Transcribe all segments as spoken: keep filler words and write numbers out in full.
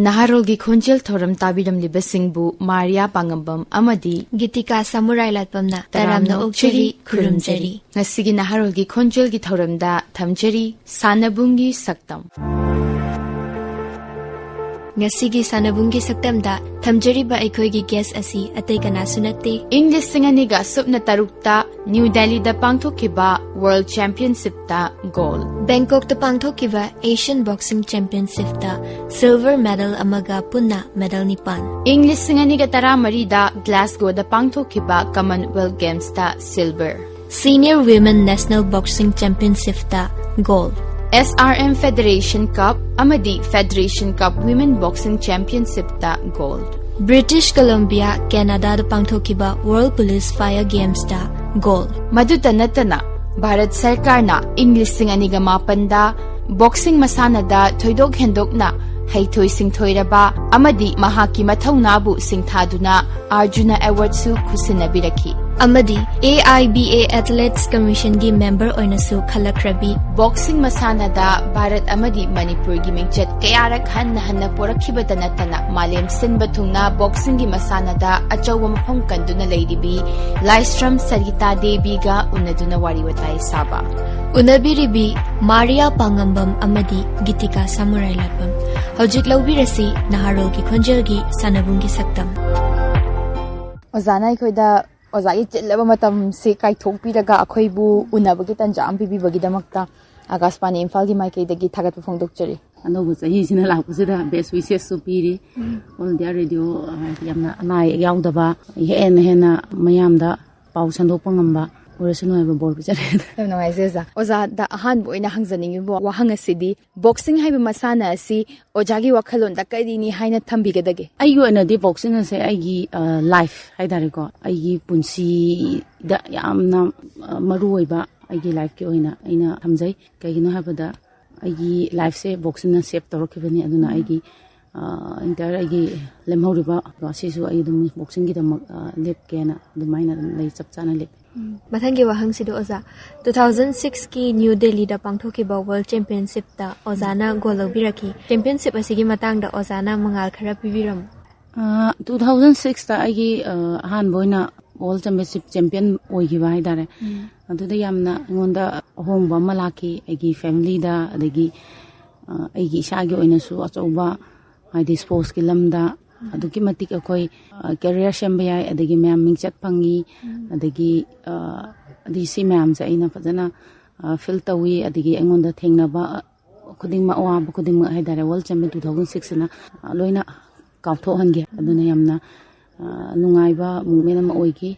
ꯅꯍꯥꯔꯣꯜꯒꯤ ꯈꯣꯟꯖꯦꯜ ꯊꯧꯔꯝ ꯇꯥꯕꯤꯔꯝꯂꯤꯕꯁꯤꯡꯕꯨ ꯃꯥꯔꯤꯌꯥ ꯄꯥꯉꯝꯕꯝ ꯑꯃꯗꯤ ꯒꯤꯇꯤꯀꯥ ꯁꯥꯃꯨꯔꯥꯏ ꯂꯥꯠꯄꯝꯅ ꯇꯔꯥꯝꯅ ꯑꯣꯛꯆꯔꯤ, ꯈꯨꯔꯨꯝꯖꯔꯤ꯫ ꯉꯁꯤꯒꯤ ꯅꯍꯥꯔꯣꯜꯒꯤ ꯈꯣꯟꯖꯦꯜꯒꯤ ꯊꯧꯔꯝꯗ ꯊꯝꯖꯔꯤ ꯁꯥꯟꯅꯕꯨꯡꯒꯤ ꯁꯛꯇꯝ꯫ ꯉꯁꯤꯒꯤ ꯁꯥꯟꯅꯕꯨꯡꯒꯤ ꯁꯛꯇꯝꯗ ꯊꯝꯖꯔꯤꯕ ꯑꯩꯈꯣꯏꯒꯤ ꯒꯦꯁ ꯑꯁꯤ ꯑꯇꯩ ꯀꯅꯥꯁꯨ ꯅꯠꯇꯦ꯫ ꯏꯪ ꯂꯤꯁꯤꯡ ꯑꯅꯤꯒ ꯁꯨꯞꯅ ꯇꯔꯨꯛꯇ ꯅ꯭ꯌꯨ ꯗꯦꯜꯂꯤꯗ ꯄꯥꯡꯊꯣꯛꯈꯤꯕ ꯋꯥꯔꯜꯗ ꯆꯦꯝꯄꯤꯌꯟꯁꯤꯞꯇ ꯒꯣꯜ꯫ ꯕꯦꯡꯀꯣꯛꯇ ꯄꯥꯡꯊꯣꯛꯈꯤꯕ ꯑꯦꯁꯤꯌꯟ ꯕꯣꯛꯁꯤꯡ ꯆꯦꯝꯄꯤꯌꯟꯁꯤꯞꯇ ꯁꯤꯜꯚꯔ ꯃꯦꯗꯜ ꯑꯃꯒ ꯄꯨꯟꯅ ꯃꯦꯗꯜ ꯅꯤꯄꯥꯟ꯫ ꯏꯪ ꯂꯤꯁꯤꯡ ꯑꯅꯤꯒ ꯇꯔꯥꯃꯔꯤꯗ ꯒ꯭ꯂꯥꯁꯒꯣꯗ ꯄꯥꯡꯊꯣꯛꯈꯤꯕ ꯀꯃꯟꯋꯦꯜꯊ ꯒꯦꯝꯁꯇ silver. Senior women national boxing ꯆꯦꯝꯄꯤꯌꯟꯁꯤꯞꯇ gold. S R M federation cup ꯑꯃꯗꯤ ꯐꯦꯗꯔꯦꯁꯟ ꯀꯞ ꯋꯤꯃꯦꯟ ꯕꯣꯛꯁꯤꯡ ꯆꯦꯝꯄꯤꯌꯟꯁꯤꯞꯇ ꯒꯣꯜ꯫ ꯕ꯭ꯔꯤꯇꯤꯁ ꯀꯣꯂꯝꯕꯤꯌꯥ, ꯀꯦꯅꯥꯗꯥꯗ ꯄꯥꯡꯊꯣꯛꯈꯤꯕ ꯋꯥꯔꯜꯗ ꯄꯨꯂꯤꯁ ꯐꯥꯌꯔ ꯒꯦꯝꯁꯇ ꯒꯣꯜ꯫ ꯃꯗꯨꯇ ꯅꯠꯇꯅ, ꯚꯥꯔꯠ ꯁꯔꯀꯥꯔꯅ ꯏꯪ ꯂꯤꯁꯤꯡ ꯑꯅꯤꯒ ꯃꯥꯄꯟꯗ ꯕꯣꯛꯁꯤꯡ ꯃꯁꯥꯟꯅꯗ ꯊꯣꯏꯗꯣꯛ ꯍꯦꯟꯗꯣꯛꯅ ꯍꯩꯊꯣꯏ ꯁꯤꯡꯊꯣꯏꯔꯕ ꯑꯃꯗꯤ ꯃꯍꯥꯛꯀꯤ ꯃꯊꯧꯅꯥꯕꯨ ꯁꯤꯡꯊꯥꯗꯨꯅ ꯑꯥꯔꯖꯨꯅ ꯑꯦꯋꯥꯔꯗꯁꯨ ꯈꯨꯠꯁꯤꯟꯅꯕꯤꯔꯛꯈꯤ꯫ ꯑꯃꯗꯤ A I B A ꯑꯦꯊꯂꯦꯠꯁ ꯀꯃꯤꯁꯟꯒꯤ member ꯑꯣꯏꯅꯁꯨ ꯈꯜꯂꯛꯈ꯭ꯔꯕꯤ꯫ ꯕꯣꯛꯁꯤꯡ ꯃꯁꯥꯟꯅꯗ ꯚꯥꯔꯠ ꯑꯃꯗꯤ ꯃꯅꯤꯄꯨꯔꯒꯤ ꯃꯤꯡꯆꯠ ꯀꯌꯥꯔꯛ ꯍꯟꯅ ꯍꯟꯅ ꯄꯣꯔꯛꯈꯤꯕꯇ ꯅꯠꯇꯅ, ꯃꯥꯂꯦꯝ ꯁꯤꯟꯕ ꯊꯨꯡꯅ ꯕꯣꯛꯁꯤꯡꯒꯤ ꯃꯁꯥꯟꯅꯗ ꯑꯆꯧꯕ ꯃꯐꯝ ꯀꯟꯗꯨꯅ ꯂꯩꯔꯤꯕꯤ ꯂꯥꯏꯁ꯭ꯔꯝ ꯁꯔꯤꯇꯥ ꯗꯦꯕꯤꯒ ꯎꯅꯗꯨꯅ ꯋꯥꯔꯤ ꯋꯥꯇꯥꯏ ꯁꯥꯕ꯫ ꯎꯅꯕꯤꯔꯤꯕꯤ ꯃꯥꯔꯤꯌꯥ ꯄꯥꯉꯝꯕꯝ ꯑꯃꯗꯤ ꯒꯤꯇꯤꯀꯥ ꯁꯥꯃꯨꯔꯥꯏ ꯂꯥꯠꯄꯝ꯫ ꯍꯧꯖꯤꯛ ꯂꯧꯕꯤꯔꯁꯤ ꯅꯍꯥꯔꯣꯜꯒꯤ ꯈꯣꯟꯖꯦꯜꯒꯤ ꯁꯥꯟꯅꯕꯨꯡꯒꯤ ꯁꯛꯇꯝ꯫ ꯑꯣꯖꯥꯅ ꯑꯩꯈꯣꯏꯗ ꯑꯣꯖꯥꯒꯤ ꯆꯤꯜꯂꯕ ꯃꯇꯝꯁꯤ ꯀꯥꯏꯊꯣꯛꯄꯤꯔꯒ ꯑꯩꯈꯣꯏꯕꯨ ꯎꯅꯕꯒꯤ ꯇꯥꯟꯖꯥ ꯑꯃ ꯄꯤꯕꯤꯕꯒꯤꯗꯃꯛꯇ ꯑꯥꯀꯥꯁꯕꯥꯅꯤ ꯏꯝꯐꯥꯜꯒꯤ ꯃꯥꯏꯀꯩꯗꯒꯤ ꯊꯥꯒꯠꯄ ꯐꯣꯡꯗꯣꯛꯆꯔꯤ꯫ ꯑꯅꯧꯕ ꯆꯍꯤꯁꯤꯅ ꯂꯥꯛꯄꯁꯤꯗ ꯕꯦꯁ ꯋꯤꯁꯦꯁꯁꯨ ꯄꯤꯔꯤ꯫ ꯑꯣꯜ ꯏꯟꯗꯤꯌꯥ ꯔꯦꯗꯤꯑꯣ, ꯑ, ꯌꯥꯝꯅ ꯑꯅꯥ ꯑꯌꯦꯛ ꯌꯥꯎꯗꯕ, ꯍꯦꯟꯅ ꯍꯦꯟꯅ ꯃꯌꯥꯝꯗ ꯄꯥꯎ ꯁꯟꯗꯣꯛꯄ ꯉꯝꯕ ꯑꯣꯏꯔꯁꯅꯨ ꯍꯥꯏꯕ ꯕꯣꯔ ꯄꯤꯖꯔꯤ꯫ ꯌꯥꯝ ꯅꯨꯡꯉꯥꯏꯖꯩ ꯑꯣꯖꯥ꯫ ꯑꯣꯖꯥꯗ ꯑꯍꯥꯟꯕ ꯑꯣꯏꯅ ꯍꯪꯖꯅꯤꯡꯉꯤꯕ ꯋꯥꯍꯪ ꯑꯁꯤꯗꯤ, ꯕꯣꯛꯁꯤꯡ ꯍꯥꯏꯕ ꯃꯁꯥꯟꯅ ꯑꯁꯤ ꯑꯣꯖꯥꯒꯤ ꯋꯥꯈꯜꯂꯣꯟꯗ ꯀꯔꯤꯅꯤ ꯍꯥꯏꯅ ꯊꯝꯕꯤꯒꯗꯒꯦ? ꯑꯩꯒꯤ ꯑꯣꯏꯅꯗꯤ ꯕꯣꯛꯁꯤꯡ ꯑꯁꯦ ꯑꯩꯒꯤ, ꯑ, ꯂꯥꯏꯐ ꯍꯥꯏꯇꯥꯔꯦꯀꯣ, ꯑꯩꯒꯤ ꯄꯨꯟꯁꯤꯗ ꯌꯥꯝꯅ, ꯑ, ꯃꯔꯨ ꯑꯣꯏꯕ ꯑꯩꯒꯤ ꯂꯥꯏꯐꯀꯤ ꯑꯣꯏꯅ ꯑꯩꯅ ꯊꯝꯖꯩ꯫ ꯀꯩꯒꯤꯅꯣ ꯍꯥꯏꯕꯗ ꯑꯩꯒꯤ ꯂꯥꯏꯐꯁꯦ ꯕꯣꯛꯁꯤꯡꯅ ꯁꯦꯞ ꯇꯧꯔꯛꯈꯤꯕꯅꯤ꯫ ꯑꯗꯨꯅ ꯑꯩꯒꯤ, ꯑ, entire ꯑꯩꯒꯤ ꯂꯦꯝꯍꯧꯔꯤꯕ ꯑꯁꯤꯁꯨ ꯑꯩ ꯑꯗꯨꯝ ꯕꯣꯛꯁꯤꯡꯒꯤꯗꯃꯛ, ꯑ, ꯂꯦꯞꯀꯦꯅ ꯑꯗꯨꯃꯥꯏꯅ ꯑꯗꯨꯝ ꯂꯩ, ꯆꯞ ꯆꯥꯅ ꯂꯦꯞꯄꯦ꯫ ꯃꯊꯪꯒꯤ ꯋꯥꯍꯪꯁꯤꯗ ꯑꯣꯖꯥ, ꯇꯨ ꯊꯥꯎꯖꯟ ꯁꯤꯛꯁꯀꯤ ꯅ꯭ꯌꯨ ꯗꯦꯜꯂꯤꯗ ꯄꯥꯡꯊꯣꯛꯈꯤꯕ ꯋꯥꯔꯜ ꯆꯦꯝꯄꯤꯌꯟꯁꯤꯞꯇ ꯑꯣꯖꯥꯅ ꯒꯣꯜ ꯂꯧꯕꯤꯔꯛꯈꯤ꯫ ꯆꯦꯝꯄꯤꯌꯟꯁꯤꯞ ꯑꯁꯤꯒꯤ ꯃꯇꯥꯡꯗ ꯑꯣꯖꯥꯅ ꯃꯉꯥꯜ ꯈꯔ ꯄꯤꯕꯤꯔꯝꯃꯨ꯫ ꯇꯨ ꯊꯥꯎꯖꯟ ꯁꯤꯛꯁꯇ ꯑꯩꯒꯤ ꯑ, ꯑꯍꯥꯟꯕ ꯑꯣꯏꯅ ꯋꯥꯔꯜ ꯆꯦꯝꯄꯤꯌꯟꯁꯤꯞ ꯆꯦꯝꯄꯤꯌꯟ ꯑꯣꯏꯈꯤꯕ ꯍꯥꯏꯇꯥꯔꯦ꯫ ꯑꯗꯨꯗ ꯌꯥꯝꯅ ꯑꯩꯉꯣꯟꯗ ꯑꯍꯣꯡꯕ ꯑꯃ ꯂꯥꯛꯈꯤ ꯑꯩꯒꯤ ꯐꯦꯃꯤꯂꯤꯗ, ꯑꯗꯒꯤ ꯑ, ꯑꯩꯒꯤ ꯏꯁꯥꯒꯤ ꯑꯣꯏꯅꯁꯨ ꯑꯆꯧꯕ, ꯍꯥꯏꯗꯤ ꯁ꯭ꯄꯣꯔꯠꯁꯀꯤ ꯂꯝꯗ ꯑꯗꯨꯛꯀꯤ ꯃꯇꯤꯛ ꯑꯩꯈꯣꯏ ꯀꯦꯔꯤꯌꯔ ꯁꯦꯝꯕ ꯌꯥꯏ, ꯑꯗꯒꯤ ꯃꯌꯥꯝ ꯃꯤꯡꯆꯠ ꯐꯪꯉꯤ, ꯑꯗꯒꯤ ꯑ, ꯑꯗꯒꯤ ꯁꯤ ꯃꯌꯥꯝꯁꯦ ꯑꯩꯅ ꯐꯖꯅ ꯐꯤꯜ ꯇꯧꯋꯤ꯫ ꯑꯗꯒꯤ ꯑꯩꯉꯣꯟꯗ ꯊꯦꯡꯅꯕ ꯈꯨꯗꯤꯡꯃꯛ, ꯑꯋꯥꯕ ꯈꯨꯗꯤꯡꯃꯛ ꯍꯥꯏꯇꯥꯔꯦ, ꯋꯥꯔꯜ ꯆꯦꯝꯄꯤꯌꯟ ꯇꯨ ꯊꯥꯎꯖꯟ ꯁꯤꯛꯁꯁꯤꯅ ꯂꯣꯏꯅ ꯀꯥꯎꯊꯣꯛꯍꯟꯒꯦ꯫ ꯑꯗꯨꯅ ꯌꯥꯝꯅ ꯑ, ꯅꯨꯡꯉꯥꯏꯕ ꯃꯨꯞꯃꯦꯟ ꯑꯃ ꯑꯣꯏꯈꯤ꯫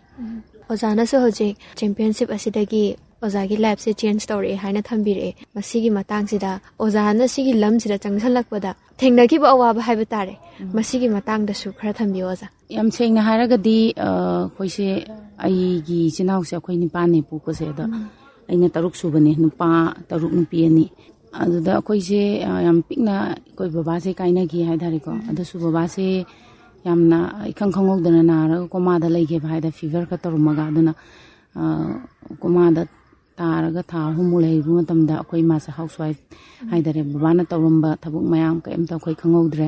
ꯑꯣꯖꯥꯅꯁꯨ ꯍꯧꯖꯤꯛ ꯆꯦꯝꯄꯤꯌꯟꯁꯤꯞ ꯑꯁꯤꯗꯒꯤ ꯑꯣꯖꯥꯒꯤ ꯂꯥꯏꯐꯁꯦ ꯆꯦꯟꯖ ꯇꯧꯔꯛꯑꯦ ꯍꯥꯏꯅ ꯊꯝꯕꯤꯔꯛꯑꯦ꯫ ꯃꯁꯤꯒꯤ ꯃꯇꯥꯡꯁꯤꯗ ꯑꯣꯖꯥꯅ ꯁꯤꯒꯤ ꯂꯝꯁꯤꯗ ꯆꯪꯁꯤꯜꯂꯛꯄꯗ ꯊꯦꯡꯅꯈꯤꯕ ꯑꯋꯥꯕ ꯍꯥꯏꯕ ꯇꯥꯔꯦ, ꯃꯁꯤꯒꯤ ꯃꯇꯥꯡꯗꯁꯨ ꯈꯔ ꯊꯝꯕꯤꯌꯨ ꯑꯣꯖꯥ꯫ ꯌꯥꯝ ꯁꯦꯡꯅ ꯍꯥꯏꯔꯒꯗꯤ ꯑ, ꯑꯩꯈꯣꯏꯁꯦ, ꯑꯩꯒꯤ ꯏꯆꯤꯟ ꯏꯅꯥꯎꯁꯦ ꯑꯩꯈꯣꯏ ꯅꯤꯄꯥꯟꯅꯦ ꯄꯣꯛꯄꯁꯦ꯫ ꯑꯗꯣ ꯑꯩꯅ ꯇꯔꯨꯛ ꯁꯨꯕꯅꯦ, ꯅꯨꯄꯥ ꯇꯔꯨꯛ, ꯅꯨꯄꯤ ꯑꯅꯤ꯫ ꯑꯗꯨꯗ ꯑꯩꯈꯣꯏꯁꯦ ꯑ, ꯌꯥꯝ ꯄꯤꯛꯅ ꯑꯩꯈꯣꯏ ꯕꯕꯥꯁꯦ ꯀꯥꯏꯅꯈꯤ ꯍꯥꯏꯇꯥꯔꯦꯀꯣ꯫ ꯑꯗꯨꯁꯨ ꯕꯕꯥꯁꯦ ꯌꯥꯝꯅ ꯏꯈꯪ ꯈꯪꯍꯧꯗꯅ ꯅꯥꯔꯒ ꯀꯣꯃꯥꯗ ꯂꯩꯈꯤꯕ ꯍꯥꯏꯇꯥꯔꯦ, ꯐꯤꯚꯔ ꯈꯔ ꯇꯧꯔꯝꯃꯒ꯫ ꯑꯗꯨꯅ ꯑ, ꯀꯣꯃꯥꯗ ꯇꯥꯔꯒ ꯊꯥ ꯑꯍꯨꯝꯃꯨꯛ ꯂꯩꯕ ꯃꯇꯝꯗ ꯑꯩꯈꯣꯏ ꯏꯃꯥꯁꯦ ꯍꯥꯎꯁ ꯋꯥꯏꯐ ꯍꯥꯏꯇꯥꯔꯦ, ꯕꯕꯥꯅ ꯇꯧꯔꯝꯕ ꯊꯕꯛ ꯃꯌꯥꯝ ꯀꯔꯤꯝꯇ ꯑꯩꯈꯣꯏ ꯈꯪꯍꯧꯗ꯭ꯔꯦ꯫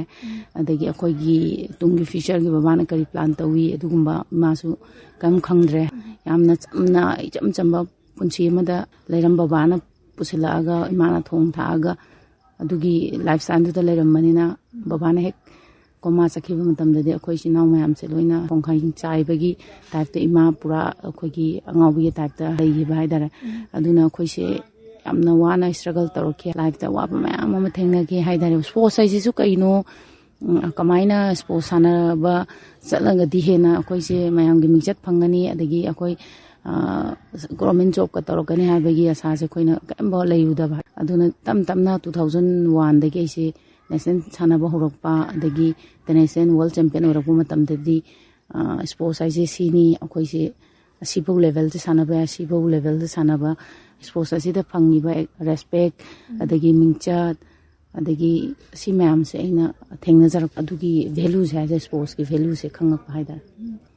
ꯑꯗꯒꯤ ꯑꯩꯈꯣꯏꯒꯤ ꯇꯨꯡꯒꯤ ꯐ꯭ꯌꯨꯆꯔꯒꯤ ꯕꯕꯥꯅ ꯀꯔꯤ ꯄ꯭ꯂꯥꯟ ꯇꯧꯏ, ꯑꯗꯨꯒꯨꯝꯕ ꯏꯃꯥꯁꯨ ꯀꯔꯤꯝ ꯈꯪꯗ꯭ꯔꯦ꯫ ꯌꯥꯝꯅ ꯆꯝꯅ, ꯏꯆꯝ ꯆꯝꯕ ꯄꯨꯟꯁꯤ ꯑꯃꯗ ꯂꯩꯔꯝꯕ ꯕꯕꯥꯅ ꯄꯨꯁꯤꯜꯂꯛꯑꯒ, ꯏꯃꯥꯅ ꯊꯣꯡ ꯊꯥꯛꯑꯒ, ꯑꯗꯨꯒꯤ ꯂꯥꯏꯐ ꯁ꯭ꯇꯥꯏꯜꯗꯨꯗ ꯂꯩꯔꯝꯕꯅꯤꯅ, ꯕꯕꯥꯅ ꯍꯦꯛ ꯀꯣꯃꯥ ꯆꯠꯈꯤꯕ ꯃꯇꯝꯗꯗꯤ ꯑꯩꯈꯣꯏ ꯏꯆꯤꯟ ꯏꯅꯥꯎ ꯃꯌꯥꯝꯁꯦ ꯂꯣꯏꯅ ꯈꯣꯡꯈꯥꯡ ꯆꯥꯏꯕꯒꯤ ꯇꯥꯏꯞꯇ, ꯏꯃꯥ ꯄꯨꯔꯥ ꯑꯩꯈꯣꯏꯒꯤ ꯑꯉꯥꯎꯕꯤꯒꯤ ꯇꯥꯏꯞꯇ ꯂꯩꯈꯤꯕ ꯍꯥꯏꯇꯥꯔꯦ꯫ ꯑꯗꯨꯅ ꯑꯩꯈꯣꯏꯁꯦ ꯌꯥꯝꯅ ꯋꯥꯅ ꯁ꯭ꯇ꯭ꯔꯒꯜ ꯇꯧꯔꯛꯈꯤ꯫ ꯂꯥꯏꯐꯇ ꯑꯋꯥꯕ ꯃꯌꯥꯝ ꯑꯃ ꯊꯦꯡꯅꯈꯤ ꯍꯥꯏꯇꯥꯔꯦ꯫ ꯁ꯭ꯄꯣꯔꯠꯁ ꯍꯥꯏꯁꯤꯁꯨ ꯀꯩꯅꯣ, ꯎꯝ, ꯀꯃꯥꯏꯅ ꯁ꯭ꯄꯣꯔꯠꯁ ꯁꯥꯟꯅꯕ ꯆꯠꯂꯒꯗꯤ ꯍꯦꯟꯅ ꯑꯩꯈꯣꯏꯁꯦ ꯃꯌꯥꯝꯒꯤ ꯃꯤꯡꯆꯠ ꯐꯪꯒꯅꯤ, ꯑꯗꯒꯤ ꯑꯩꯈꯣꯏ ꯒꯣꯔꯃꯦꯟ ꯖꯣꯕꯀ ꯇꯧꯔꯛꯀꯅꯤ ꯍꯥꯏꯕꯒꯤ ꯑꯁꯥꯁꯦ ꯑꯩꯈꯣꯏꯅ ꯀꯔꯤꯝꯐꯥꯎ ꯂꯩꯔꯨꯗꯕ꯫ ꯑꯗꯨꯅ ꯇꯞ ꯇꯞꯅ ꯇꯨ ꯊꯥꯎꯖꯟ ꯋꯥꯟꯗꯒꯤ ꯑꯩꯁꯦ ꯅꯦꯁꯅꯦꯜ ꯁꯥꯟꯅꯕ ꯍꯧꯔꯛꯄ, ꯑꯗꯒꯤ ꯏꯟꯇꯔꯅꯦꯁꯅꯦꯜ ꯋꯥꯔꯜ ꯆꯦꯝꯄꯤꯌꯟ ꯑꯣꯏꯔꯛꯄ ꯃꯇꯝꯗꯗꯤ, ꯑ, ꯁ꯭ꯄꯣꯔꯠꯁ ꯍꯥꯏꯁꯦ ꯁꯤꯅꯤ, ꯑꯩꯈꯣꯏꯁꯦ ꯑꯁꯤꯐꯧ ꯂꯦꯚꯦꯜꯗ ꯁꯥꯟꯅꯕ ꯌꯥꯏ, ꯑꯁꯤꯐꯧ ꯂꯦꯚꯦꯜꯗ ꯁꯥꯟꯅꯕ, ꯁ꯭ꯄꯣꯔꯠꯁ ꯑꯁꯤꯗ ꯐꯪꯉꯤꯕ ꯔꯦꯁꯄꯦꯛ, ꯑꯗꯒꯤ ꯃꯤꯡꯆꯠ, ꯑꯗꯒꯤ ꯁꯤ ꯃꯌꯥꯝꯁꯦ ꯑꯩꯅ ꯊꯦꯡꯅꯖꯔꯛꯄ ꯑꯗꯨꯒꯤ ꯚꯦꯂꯨꯁꯦ ꯍꯥꯏꯁꯦ, ꯁ꯭ꯄꯣꯔꯠꯁꯀꯤ ꯚꯦꯂꯨꯁꯦ ꯈꯪꯉꯛꯄ ꯍꯥꯏꯇꯥꯔꯦ꯫